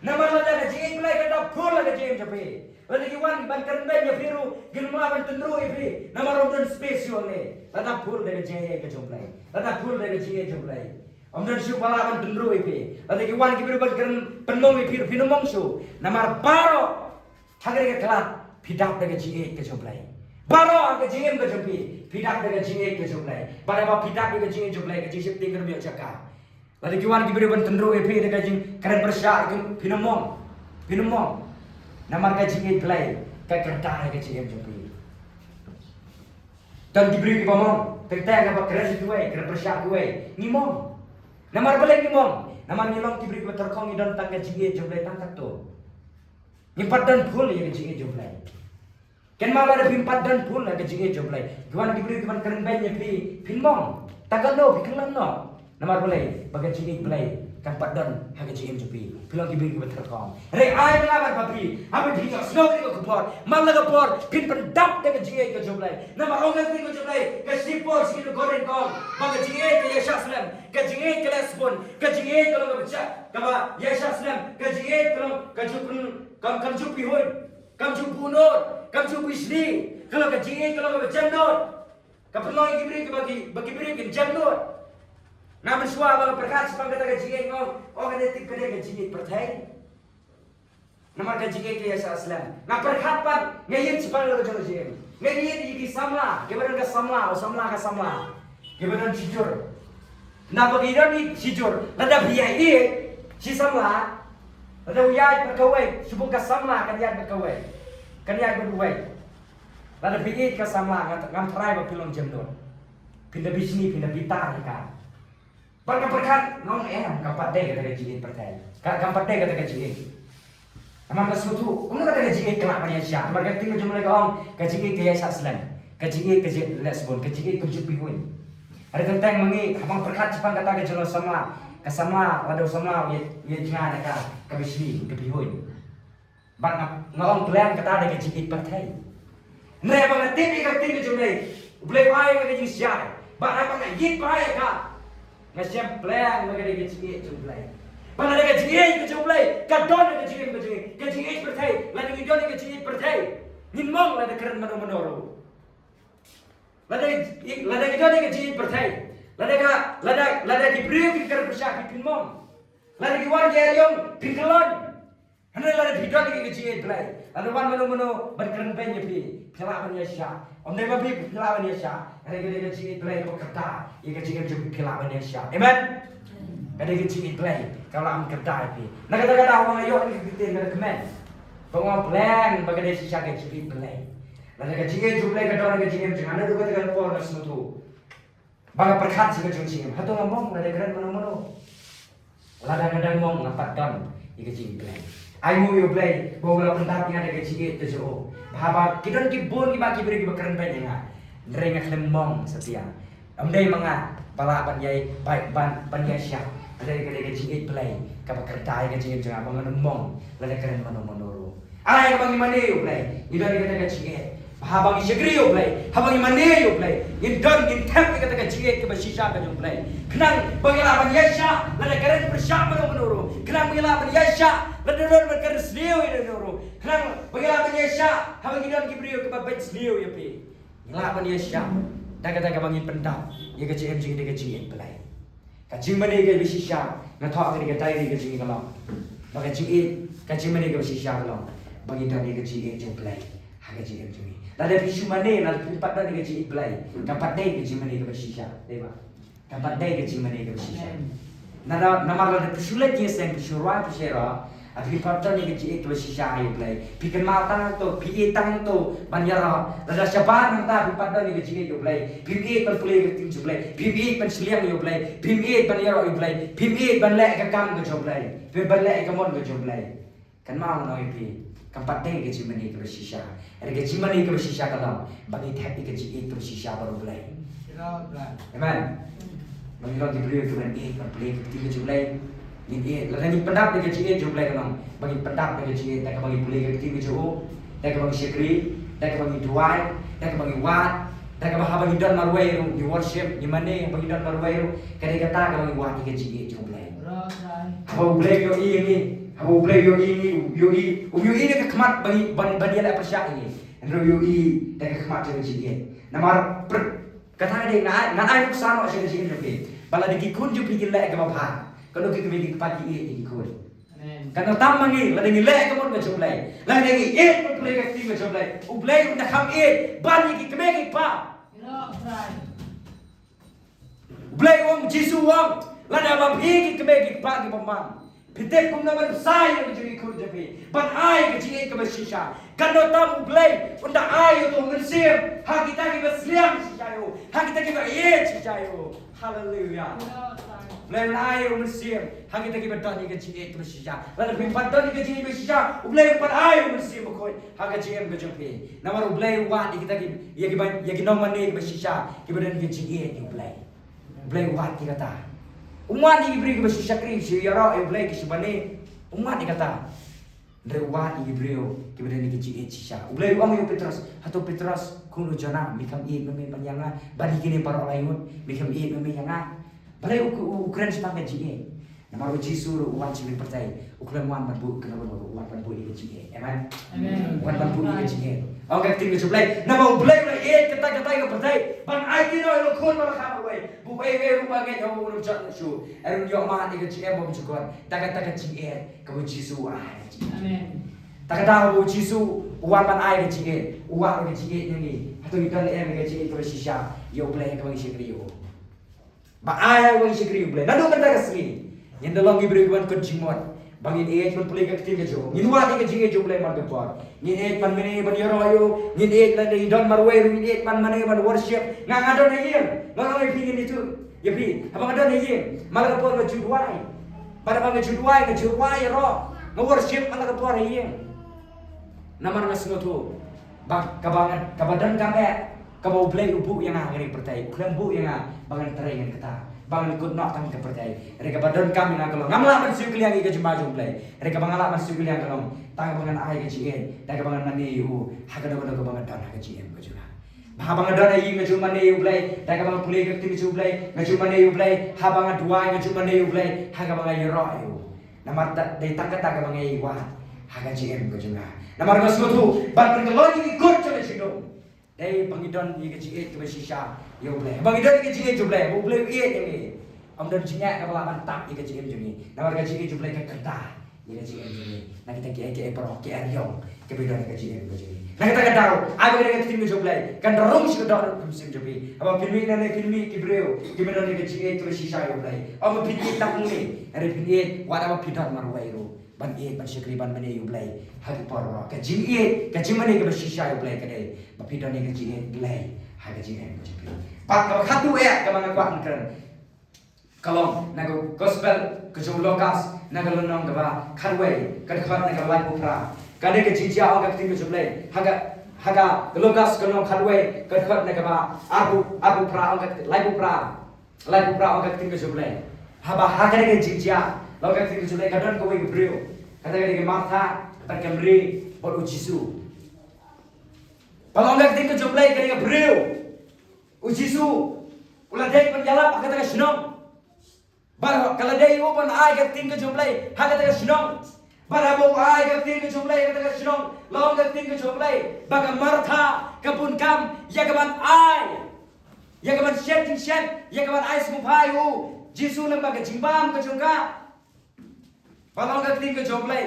Namar lada ka jingïeit Blei ka dap full ha ka jingim jong phi, lada ki wan ban kren beiñ ïa phi ruh, kin ym lah ban tynruh ïa phi. Namar ym don space shuh hangne. Lada full da ka jingïeit ka jong Blei, lada full da ka jingïeit jong Blei, ym don shuh ba lah ban tynruh ïa phi. Lada ki wan ki briew ban kren pynmong ïa phi ruh, phin ym mong shuh. Namar baroh ha kane ka khlad phi dap da ka jingïeit ka jong Blei. Baroh ha ka jingim ka jong phi phi dap da ka jingïeit ka jong Blei. Bad haba phi dap da ka jingïeit jong Blei, ka jingsheptieng kan ym ïoh jaka. Lada ki wan ki briew ban tynruh ïa phi da ka jingkren pyrshah, phin ym mong, phin ym mong. Namar ka jingïeit Blei ka kynta ha ka jingim jong phi. Don ki briew kiba mong, teng teng haba kren kiwei, kren pyrshah kiwei, ngi mong. Namar balei ngi mong? Namar ngi long ki briew kiba tyrkhong, ngi don tang ka jingïeit jong Blei tang katto. Ngim pat don full ïa ka jingïeit jong Blei. Kynmaw, lada phim pat don full ïa ka jingïeit jong Blei, ki wan ki briew ki ban kren beiñ ïa phi, phin mong. Tang katno, phi kynmaw noh. Namar balei? Ba ka jingïeit Blei kam pat don ha ka jingim jong phi. Phi long ki briew kiba tyrkhong. Hynrei ai ma nga bad ma phi, haba phi ïohsngew ïa ka khubor, man la ka por phin pyndap da ka jingïeit ka jong Blei. Namar ong ka ktien ka jong Blei, ka shithi Paul sha ki Korinth ka ong ba ka jingïeit ka ïaishah snem, ka jingïeit ka leh sbun, ka jingïeit ka long kaba jia, kaba ïaishah snem, ka jingïeit ka long ka ju pyn, ka, kam ju pynhun. Kam ju buh nud, kam ju bishni, ka long ka jingïeit, ka long kaba jem nud. Ka pynlong ïa ki briew kiba ki, ba ki briew kin jem nud. Nga mynshuwa ba nga pyrkhat shaphang kata ka jingïeit nga ong, oh, kane tip ka dei ka jingïeit pyrthei. Namar ka jingïeit ka ïaishah slem. Nga pyrkhat pat, nga ïeit shaphang la ka jong ka jingïeit. Nga ïeit ïa ki samla, kiba don ka samla, u samla ka samla. Kiba don shijur. Naba ki don shijur, lada phi ïa ïeit shi samla, lada u ïaid bad kawei, shibun ka samla kan ïaid bad kawei. Kan ïaid bad uwei. Lada phi ïeit ka samla, ngam, ngam tharai ba phi long jem nud. Phin da bishni, phin da bitar ïa ka. Bad nga pyrkhat, nga ong em, kam pat dei kata ka jingïeit pyrthei. Ka, kam pat dei kata ka jingïeit. Namar nga sngewthuh, kumno kata ka jingïeit ka lah ban ïaishah. Namar ka ktien ka jong U Blei ka ong, ka jingïeit ka ïaishah slem. Ka jingïeit ka jingïeit leh sbun, ka jingïeit kam ju pihuiñ. Hynrei teng teng ma ngi, haba nga pyrkhat shaphang kata ka jong u samla. Ka samla, lada u samla, u ïa, u ïa jngai na ka, ka bishni, ka pihuiñ. Bad nga, nga ong pleng kata dei ka jingïeit pyrthei. Hynrei ba nga tip ïa ka ktien ka jong U Blei. U Blei u ai ïa nga ka jingshai. Bad haba nga ïeit bha ïa ka, nga shem pleng ba ka dei ka jingïeit jong U Blei. Bad lada ka jingïeit ka jong U Blei ka don ïa ka jingïeit ka jong, ka jingïeit pyrthei. Lada ngi don ïa ka jingïeit pyrthei, ngin mong lada kren mano mano ruh. Lada, lada ngi don ïa ka jingïeit pyrthei. Lada ka, lada, lada ki briew ki kren pyrshah phi, phin mong. Lada ki wan ki ïaryong phin kyllon. Hynrei lada phi don ïa ka jingïeit Blei, lada wan mano mano ban kren beiñ ïa phi, phi lah ban ïaishah. Ym dei ma phi, phi lah ban ïaishah. Hynrei ka dei ka jingïeit Blei kaba kyrteng ïa ka jingim jong phi, phi lah ban ïaishah. Amen. Ka dei ka jingïeit Blei kaba lah ban kyrteng ïa phi. Na kata ka daw nga ïoh ïa ka ktien ka kmen. Ba nga pleng ba ka dei shisha ka jingïeit Blei. Lada ka jingïeit jong U Blei ka don ha ka jingim jong nga, naduh kata ka por nga sngewthuh. Ba nga pyrkhat sha ka jong jingim. Hato nga mong lada kren mano mano? Lada nga dang mong nga pat don ïa ka jingïeit Blei. Ai nguh ïa U Blei ba u la pyndap ïa nga da ka jingïeit ka jong u. Ba haba ki don ki bun kiba ki briew kiba kren beiñ ïa nga, hynrei nga khlem mong satia. Ym dei ma nga ba lah ban ïai, ban, ban, ban ïaishah. Hynrei ka dei ka jingïeit Blei kaba kyrteng ïa ka jingim jong nga ba ngan ym mong lada kren mano mano ruh. Ai kaba ngi mane ïa U Blei, ngi don ïa kata ka jingïeit. Haba ngi shakri ïa U Blei, haba ngi mane ïa U Blei, ngin don, ngin thep ïa kata ka jingïeit kaba shisha ka jong U Blei. Khnang ba ngi lah ban ïaishah lada kren pyrshah mano mano ruh. Khnang ba ngi lah ban ïaishah lada don ban kren sniew ïa mano ruh. Khnang ba ngi lah ban ïaishah haba ngi don ki briew kiba beiñ sniew ïa phi. Ngi lah ban ïaishah da kata kaba ngi pyndap ïa ka jingim jong ngi da ka jingïeit Blei. Ka jingmane kaba shisha, nga thoh ha kane ka diary ka jong ngi ka long ba ka jingïeit, ka jingmane kaba shisha ka long ba ngi don ïa ka jingïeit jong U Blei ha ka jingim jong ngi. Lada phi shu mane, lada phi pat don ïa ka jingïeit Blei, kam pat dei ka jingmane kaba shisha, dei ba? Kam pat dei ka jingmane kaba shisha. Amen. Namar, namar lada phi shu leit ïaseng, phi shu rwai, phi shu ïaroh, phi pat don ïa ka jingïeit kaba shisha ïa U Blei. Phi kynmaw tang to, phi ïeit tang to ban ïaroh. Lada shabar nangta phi pat don ïa ka jingïeit ïa U Blei. Phim ïeit ban pule ïa ka ktien jong U Blei. Phim ïeit ban shiliang ïa U Blei. Phim ïeit ban ïaroh ïa U Blei. Phim ïeit ban leh ka kam ka jong U Blei. Phim ïeit ban leh ka mon ka jong U Blei. Kynmaw ngan ong ïa phi, kam pat dei ka jingmane kaba shisha. Hynrei ka jingmane kaba shisha ka long ba ngi thep ïa ka jingïeit kaba shisha bad U Blei. Amen. Ba ngi long ki briew kiban ïeit, ban pule ïa ka ktien ka jong U Blei. Ngin ïeit, lada ngin pyndap ïa ka jingïeit jong U Blei ka long ba ngin pyndap ïa ka jingïeit da kaba ngi pule ïa ka ktien ka jong u, da kaba ngi shakri, da kaba ngi duwai, da kaba ngi wad, da kaba haba ngi don marwei ruh ngi worship, ngi mane, haba ngi don marwei ruh, ka dei kata kaba ngi wad ïa ka jingïeit jong U Blei. Haba U Blei u ïohi ïa ngi, haba U Blei u ïohi ïa ngi, u ïohi, u ïohi da ka khmat ba ngi, ban, ban ïaleh pyrshah ïa ngi. Hynrei u ïohi da ka khmat jong ka jingïeit. Namar pr-, kata ka dei, nga ai, nga ai nuksa noh sha ka jingim jong phi. Ba lada ki khun jong phi ki leh kaba bha, kano ki kmie ki kpa ki ïeit ïa ki khun. Amen. Kan nang tam ma ngi, lada ngi leh ka mon ka jong U Blei. Lada ngi ïeit ban pule ïa ka ktien ka jong U Blei, U Blei un da kham ïeit ban ïa ki kmie ki kpa. U Blei u ong, Jisu u ong, lada ba phi ki kmie ki kpa kiba man, phi tip kumno ban bsa ïa la ki jong ki khun jong phi ban ai ka jingïeit kaba shisha. Kan nang tam, U Blei un da ai ïa uto u Mynsiem ha kita kiba sliang shisha ïa u, ha kita kiba ïeit shisha ïa u. Haleluia. U Blei un ai u Mynsiem ha kita kiba don ïa ka jingïeit kaba shisha. Lada phim pat don ïa ka jingïeit kaba shisha, U Blei un pat ai u Mynsiem Bakhuid ha ka jingim ka jong phi. Namar U Blei u wad ïa kita ki, ïa kiba, ïa ki nongmane kiba shisha, kiba don ïa ka jingïeit ïa U Blei. U Blei u wad ïa kata. Um wad ïa ki briew kiba shu shakri, shu ïaroh ïa U Blei, ki shu mane. Um wad ïa kata. Hynrei u wad ïa ki briew kiba don ïa ka jingïeit shisha. U Blei u ong ïa u Petros, hato Petros khun u Jona, me kham ïeit ma me ban ïa nga, ban ïa kine baroh lai ngut, me kham ïeit ma me ïa nga? Balei u, u, u kren shaphang ka jingïeit? Namar u Jisu ruh u wan sha kane ka pyrthei, u khlem wan ban buh kano kano, u wan ban buh ïa ka jingeh. Amen. Amen. U wan ban buh ïa ka jingeh. Ong ka ktien ka jong U Blei, namar U Blei u la ïeit katta katta ka pyrthei ban ai ïa u Khun ba la kha marwei, ba uwei uwei ruh ba ngeit ha u um jot shuh, hynrei un ïoh mad ïa ka jingeh bymjukut. Da kata ka jingeh kaba u Jisu u ai. Amen. Da kata kaba u Jisu u wan ban ai ka jingeh, u wan ka jingeh ïa ngi. Hato ngi don em ka jingeh kaba shisha ïa U Blei kaba ngi shakri ïa u? Ba ai ïa ngi shakri ïa U Blei. Naduh mynta ka sngi ngin da long ki briew kiban kut jingmut ba ngin ïeit ban pule ka ktien ka jong u. Ngin wad ïa ka jingïeit jong U Blei man ka por. Ngin ïeit ban mane ban ïaroh ïa u. Ngin ïeit lada ngi don marwei ruh ngin ïeit ban mane ban worship. Nga nga don ha ïing, nga nga ïa phi ngin ïathuh ïa phi. Haba nga don ha ïing, man la ka por nga ju duwai. Bad haba nga ju duwai, nga ju duwai ïaroh, nga worship man la ka por ha ïing. Namar nga sngewthuh ba kaba nga, kaba donkam eh, kaba U Blei u buh ïa nga ha kane ka pyrthei, u khlem buh ïa nga ba ngan trei ngan kata, ba ngan kut noh tang ka pyrthei. Hynrei kaba donkam ïa nga ka long, ngam lah ban siew kylliang ïa ka jingma jong U Blei. Hynrei kaba nga lah ban siew kylliang ka long tang ba ngan ai ka jingïeit da kaba ngan mane ïa u ha kano kano kaba nga don ha ka jingim ka jong nga. Ba haba nga don ha ïing nga ju mane ïa U Blei da kaba nga pule ka ktien ka jong U Blei, nga ju mane ïa U Blei. Haba nga duwai nga ju mane ïa U Blei ha kaba nga ïaroh ïa u. Namar da dei tang kata kaba nga ïa wad ha ka jingim ka jong nga. Namar nga sngewthuh ban pynkylla ïa ki kut jong ka jingdum dei ba ngi don ïa ka jingïeit kaba shisha ïa U Blei. Ba ngi don ïa ka jingïeit jong U Blei, ba U Blei u ïeit ïa ngi, ym don jingeh kaba lah ban tap ïa ka jingim jong ngi. Namar ka jingïeit jong U Blei ka kyrda ïa ka jingim jong ngi na kita kiei kiei baroh, ki eriong kiba don ha ka jingim ka jong ngi. Na kata ka daw, ai ba ka ktien ka jong U Blei kan da rung sha ka dohnud ka mynsiem jong phi. Haba phin mih nangne phin mih ki briew kiba don ha ka jingïeit kaba shisha ïa U Blei. Ym ba phin ïeit tang hangne, hynrei phin ïeit wat haba phi don marwei ruh, ban ïeit ban shakri ban mane ïa U Blei ha ki por baroh. Ka jingïeit, ka jingmane kaba shisha ïa U Blei ka dei ba phi don ïa ka jingïeit Blei ha ka jingim ka jong phi. Bad kaba khatduh eh kaba nga kwah ban kren ka long na ka Gospel ka jong u Lukas na ka lynnong kaba khatwei, ka dkhot na ka laiphew phra. Ka dei ka jingjia, ong ka ktien ka jong U Blei ha ka, ha ka Lukas ka lynnong khatwei, ka dkhot na kaba arphew, arphew phra, ong ka laiphew phra, laiphew phra, ong ka ktien ka jong U Blei. Haba ha kane ka jingjia, la ong ka ktien ka jong U Blei, ka don kawei ka briew, kata ka dei ka Martha bad ka Mari bad u Jisu. Ba la ong ka ktien ka jong U Blei, kane ka briew, u Jisu u la dei ban ïalap ha kata ka shnong. Bad ka la dei u ban ai ka ktien ka jong U Blei ha kata ka shnong. Bad haba u ai ka ktien ka jong U Blei ha kata ka shnong, la ong ka ktien ka jong U Blei ba ka Martha ka bun kam ïa ka ban ai, ïa ka ban shet jingshet, ïa ka ban ai sngewbha ïa u Jisu lyngba ka jingbam ka jong ka. Ba la ong ka ktien ka jong U Blei,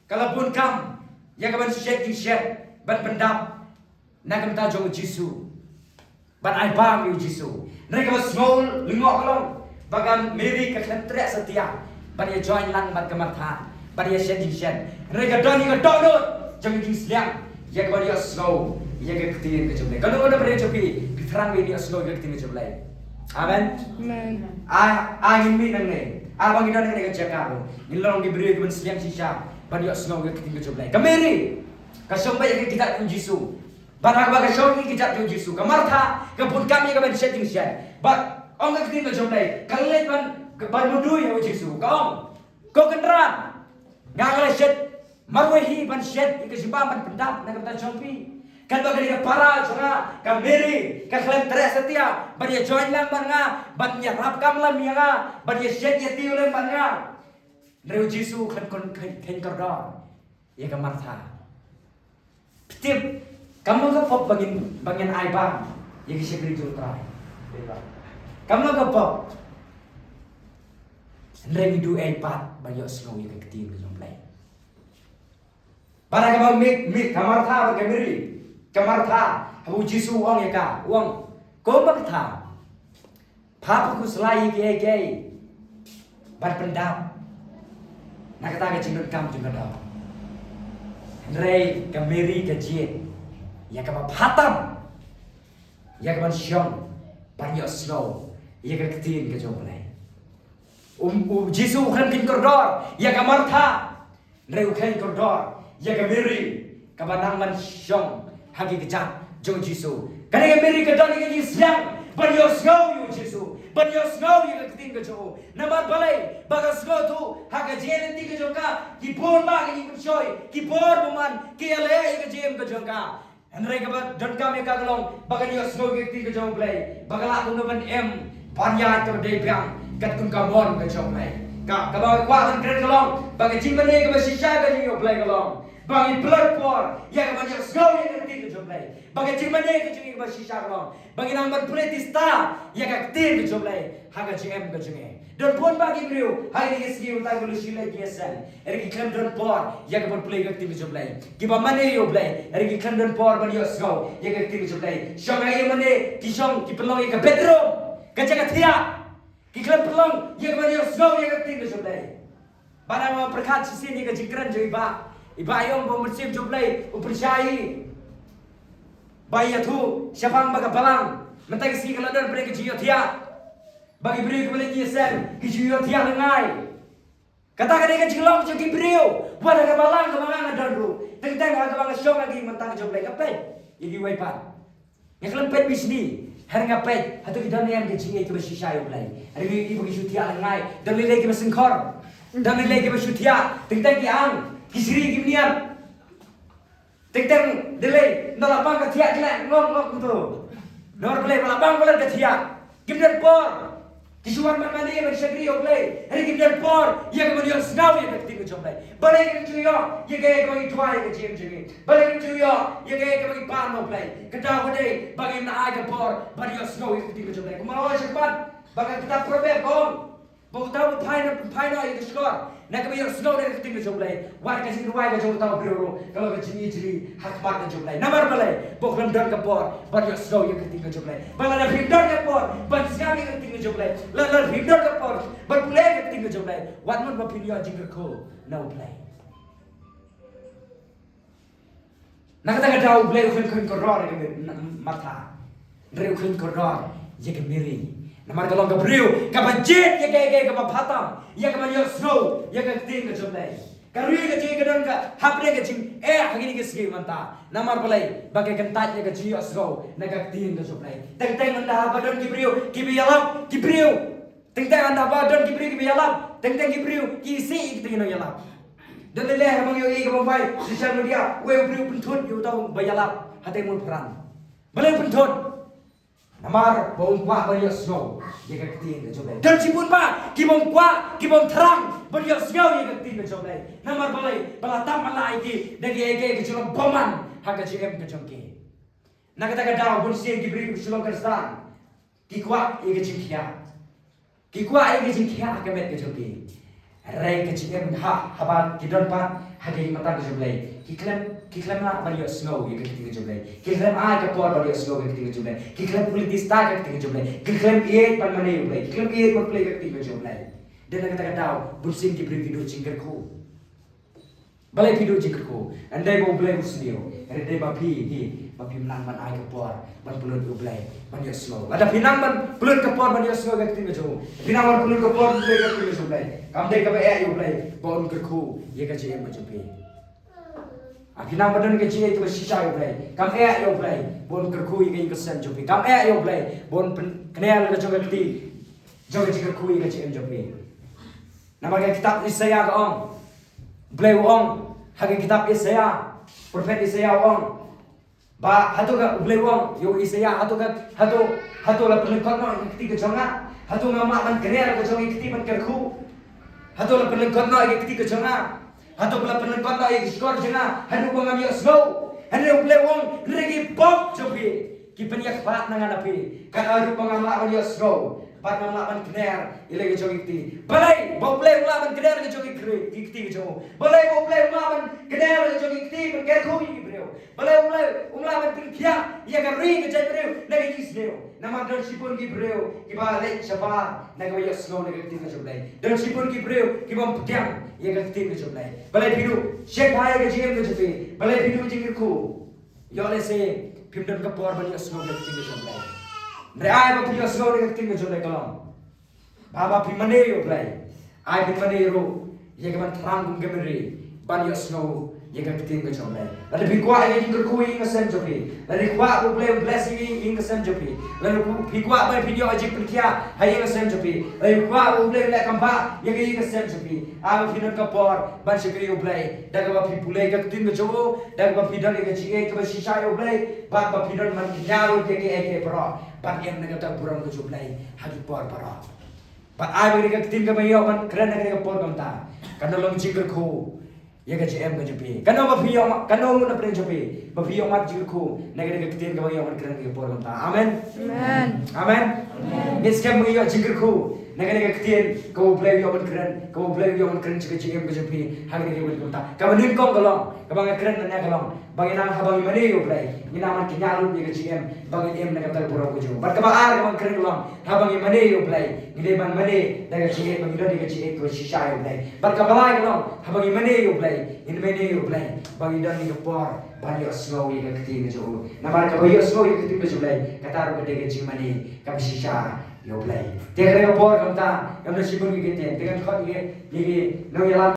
ka la bun kam ïa ka ban shet jingshet, ban pyndap na ka bynta jong u Jisu, ban ai bam ïa u Jisu. Hynrei kaba sngew lyngngoh ka long ba ka Mari ka khlem treh satia ban ïa join lang bad ka Martha ban ïa shet jingshet. Hynrei ka don ïa ka dohnud jong ka jingsliang ïa ka ban ïohsngew ïa ka ktien ka jong U Blei. Kano kano ba ïa jong phi, phi thrang ban ïohsngew ïa ka ktien ka jong U Blei? Amen. Amen. A, a ngin mih nangne, a ba ngin don nangne ka jaka ruh, ngin long ki briew kiban sliang shisha ban ïohsngew ïa ka ktien ka jong U Blei. Ka Mari ka shong beit ha ki kjat jong u Jisu. Bad haba ka shong ha ki kjat jong u Jisu, ka Martha ka bun kam ïa ka ban shet jingshet. Bad ong ka ktien ka jong U Blei, ka leit ban, ban mudui ha u Jisu, ka ong, Ko Kynrad, nga la shet marwei hi ban shet ïa ka jingbam ban pyndap na ka bynta jong phi. Katba kane ka para jong nga ka Mari ka khlem treh satia ban ïa join lang bad nga, ban ïarap kam lem ïa nga, ban ïa shet ïa tiew lem bad nga. Hynrei u Jisu u khlem kheiñ, kheiñ kordor ïa ka Martha. Phi tip, kam long ka pop ba ngin, ba ngin ai bam ïa ki shakri jong U Trai. Kam long ka pop. Hynrei ngi duh ei pat ban ïohsngew ïa ka ktien ka jong U Blei. Bad ha kaba mih, mih ka Martha bad ka Mari. Ka Martha, haba u Jisu u ong ïa ka, u ong, Ko Martha, pha pyrkhat ïa kiei kiei ban pyndap na kata ka jingdonkam jong ka doh. Hynrei ka Mari ka jied ïa kaba pha tam ïa ka ban shong ban ïohsngew ïa ka ktien ka jong U Blei. U, u Jisu u khlem kheiñ kordor ïa ka Martha. Hynrei u kheiñ kordor ïa ka Mari kaba nang ban shong ha ki kjat jong u Jisu. Kane ka Mari ka don ïa ka jingsliang ban ïohsngew ïa u Jisu, ban ïohsngew ïa ka ktien ka jong u. Namar balei? Ba ka sngewthuh ha ka jingïaleh ka jong ka, ki bun bha ki jingpynshoi, ki bor bymman ki ïaleh ïa ka jingim ka jong ka. Hynrei kaba donkam ïa ka ka long ba kan ïohsngew ïa ka ktien ka jong U Blei, ba ka lah kumno ban im ban ïaid kaba dei biang katkum ka mon ka jong U Blei. Ka, kaba nga kwah ban kren ka long ba ka jingmane kaba shisha ka jong ngi ïa U Blei ka long ba ngi pynlut por ïa kaban ïohsngew ïa ka ktien ka jong U Blei. Ba ka jingmane ka jong ngi kaba shisha ka long ba ngi nang ban pule tista ïa ka ktien ka jong U Blei ha ka jingim ka jong ngi. Don bun bah ki briew ha kine ki sngi, mynta ki la shu leit ki ïaseng, hynrei ki khlem don por ïa kaban pule ka ktien ka jong U Blei. Kiba mane ïa U Blei, hynrei ki khlem don por ban ïohsngew ïa ka ktien ka jong U Blei. Shong ha ïa mane, ki shong ki pynlong ïa ka bedroom ka jaka thiah. Ki khlem pynlong ïa kaban ïohsngew ïa ka ktien ka jong U Blei. Ba nga pyrkhat shisien ïa ka jingkren jong i bah, i bah i ong ba U Mynsiem jong U Blei u pynshai i ba i ïathuh shaphang ba ka balang mynta ka sngi ka la don pyrshah ka jingïohthiah. Ba ki briew kiba leit ïaseng ki ju ïohthiah lyngngai. Kata ka dei ka jinglong jong ki briew. Wat ha ka balang kaba nga nga don ruh, teng teng ha kaba nga shong ha ki mynta ka jong U Blei, nga peit ïa kiwei pat. Nga khlem peit bishni, hynrei nga peit hato ki don ne em ka jingïeit kaba shisha ïa U Blei. Hynrei ki, kiba ki shu thiah lyngngai, don lei lei kiba sngewkhor, don lei lei kiba shu thiah, teng teng ki ang, ki shri, ki bniat. Teng teng de lei, na la bang ka thiah ki la ngong ngong kumto. Namar balei? Ba la bang palat ka thiah. Kim don por. Ki shu wan ban mane ban shakri ïa U Blei, hynrei kim don por ïa kaban ïohsngew ïa ka ktien ka jong U Blei. Balei kim ju ïoh ïa kaei kaba ngi duwai ha ka jingim jong ngi? Balei kim ju ïoh ïa kaei kaba ngi pan na U Blei? Ka daw ka dei ba ngim da ai ka por ban ïohsngew ïa ka ktien ka jong U Blei. Kumba la ong shakhmat ba ka kitab Proverb ka ong ba uta uba phai noh, phai noh ïa ka shkor na kaba ïohsngew ïa ka ktien ka jong U Blei, wat ka jingduwai ka jong uta u briew ruh ka long ka jingijli ha khmat ka jong U Blei. Namar balei? Ba u khlem don ka por ban ïohsngew ïa ka ktien ka jong U Blei. Ba lada phim don ka por ban sngap ïa ka ktien ka jong U Blei, lada phim don ka por ban pule ïa ka ktien ka jong U Blei, wat mut ba phin ïoh jingkyrkhu na U Blei. Na kata ka daw U Blei u kheiñ kheiñ kordor ïa ka Mir-, na-, Martha. Hynrei u kheiñ kordor ïa ka Mary. Namar ka long ka briew kaba jied ïa kaei kaei kaba bha tam ïa kaban ïohsngew ïa ka ktien ka jong U Blei. Ka ri ka jong ngi ka don ka hapdeng ka jingeh ha kine ki sngi mynta. Namar balei? Ba ka kyntait ïa ka jingïohsngew na ka ktien ka jong U Blei. Teng teng ynda haba don ki briew kiba ïalap, ki briew Teng teng ynda ba don ki briew kiba ïalap, teng teng ki briew ki isih ïa kita ki nongïalap. Don lei lei ha ba ngi ïohi ka bambai social media, uwei u briew u pynthut ïa uta uba ïalap ha tei mul pran. Balei u pynthut? Namar ba um kwah ban ïohsngew ïa ka ktien ka jong U Blei. Don shibun bah ki bym kwah, ki bym thrang ban ïohsngew ïa ka ktien ka jong U Blei. Namar balei? Ba la tap man la ïa ki da kiei kiei ki jinglong bymman ha ka jingim ka jong ki. Na kata ka daw bun sien ki briew ki shu long Khristan ki kwah ïa ka jingkhiah. Ki kwah ïa ka jingkhiah ha ka met ka jong ki. Hynrei ka jingim ha, haba ki don pat ha ka ïing matang ka jong U Blei, ki khlem, ki khlem lah ban ïohsngew ïa ka ktien ka jong U Blei. Ki khlem ai ka por ban ïohsngew ïa ka ktien ka jong U Blei. Ki khlem pule tista ïa ka ktien ka jong U Blei. Ki khlem ïeit ban mane ïa U Blei. Ki khlem ïeit ban pule ïa ka ktien ka jong U Blei. Dei na kata ka daw bun sien ki briew ki duh jingkyrkhu. Balei phi duh jingkyrkhu? Ym dei ba U Blei u sniew, hynrei dei ba phi, phi, ba phim nang ban ai ka por ban pynlut ïa U Blei, ban ïohsngew. Lada phi nang ban pynlut ka por ban ïohsngew ïa ka ktien ka jong U, phi nang ban pynlut ka por ban pynlut ïa ka ktien ka jong U Blei, kam dei kaba eh ïa U Blei ba un kyrkhu ïa ka jingim ka jong phi. Lada phi nang ban don ka jingïeit kaba shisha ïa U Blei, kam eh ïa U Blei ba un kyrkhu ïa ka ïing ka sem jong phi. Kam eh ïa U Blei ba un pynkner ïa ka jong ka kti jong ka jingkyrkhu ïa ka jingim jong phi. Namar ka kitab Isaiah ka ong, U Blei u ong ha ka kitab Isaiah, prophet Isaiah u ong ba hato ka, U Blei u ong ïa u Isaiah, hato ka, hato, hato la pynlyngkot noh ïa ka kti ka jong nga? Hato ngam lah ban kner ïa ka jong ka kti ban kyrkhu? Hato la pynlyngkot noh ïa ka kti ka jong nga? Hato la pynlyngkot noh ïa ka shkor jong nga haduh ba ngam ïohsngew? Hynrei U Blei u ong, hynrei ki pop jong phi ki pynïakhmat na nga na phi, katba ruh ba ngam lah ban ïohsngew bad ngam lah ban kner ïa la ka jong ka kti. Balei ba U Blei um lah ban kner ïa la ka jong ka kti, ka kti ka jong u? Balei ba U Blei um lah ban kner ïa la ka jong ka kti ban kyrkhu ïa ki briew? Balei U Blei um lah ban pynkhiah ïa ka ri ka jaitbynriew na ka jingsniew? Namar don shibun ki briew kiba leit shabar na kaba ïohsngew na ka ktien ka jong U Blei. Don shibun ki briew ki bym pdiang ïa ka ktien ka jong U Blei. Balei phi duh shit bha ïa ka jingim ka jong phi? Balei phi duh jingkyrkhu? Ïoh lehse phim don ka por ban ïohsngew ïa ka ktien ka jong U Blei. Hynrei ai ba phi ïohsngew ïa ka ktien ka jong U Blei ka long ba, ba phi mane ïa U Blei. Ai phi mane ruh ïa ka ban thrang kum ka Mary ban ïohsngew ïa ka ktien ka jong U Blei. Lada phi kwah ïa ka jingkyrkhu ïa ka ïing ka sem jong phi, lada phi kwah ba U Blei un bless ïa ka ïing ka sem jong phi, lada phi kwah ba phin ïoh jingpynkhiah ha ïing ka sem jong phi, lada phi kwah ba U Blei un leh kam bha ïa ka ïing ka sem jong phi, ai ba phi don ka por ban shakri ïa U Blei da kaba phi pule ïa ka ktien ka jong u, da kaba phi don ïa ka jingïeit kaba shisha ïa U Blei, bad ba phi don ban kynja lut ïa kiei kiei baroh ban im na ka bynta burom ka jong U Blei ha ki por baroh. Bad ai ba ka dei ka ktien kaba ngi ïoh ban kren ha kane ka por kumta kan long jingkyrkhu ïa ka jingim ka jong phi. Kano ba phi ïoh, kano ngut na pdeng jong phi ba phi ïoh mat jingkyrkhu na kane ka ktien kaba ngi ïoh ban kren ha kane ka por kumta. Amen. Amen. Amen. Ngi skhem ba ngi ïoh jingkyrkhu na kane ka ktien kaba U Blei u ïoh ban kren, kaba U Blei u ïoh ban kren sha ka jingim ka jong phi ha kane ka por kumta. Kaba nyngkong ka long, kaba nga kren mynne ka long ba ngi nang, haba ngi mane ïa U Blei, ngi nang ban kynjah lut ïa ka jingim ba ngi im na ka bynta ka burom ka jong u. Bad kaba ar kaba nga kren ka long, haba ngi mane ïa U Blei, ngi dei ban mane da ka jingïeit, ba ngi don ïa ka jingïeit kaba shisha ïa U Blei. Bad kaba lai ka long, haba ngi mane ïa U Blei, ngi mane ïa U Blei ba ngi don ïa ka por ban ïohsngew ïa ka ktien ka jong u. Namar kaba ïohsngew ïa ka ktien ka jong U Blei, kata ruh ka dei ka jingmane kaba shisha ïa U Blei. Te ha kane ka por kumta, ngam da shibun ki ktien, te ngan khot ïa ki, ïa ki nongïalam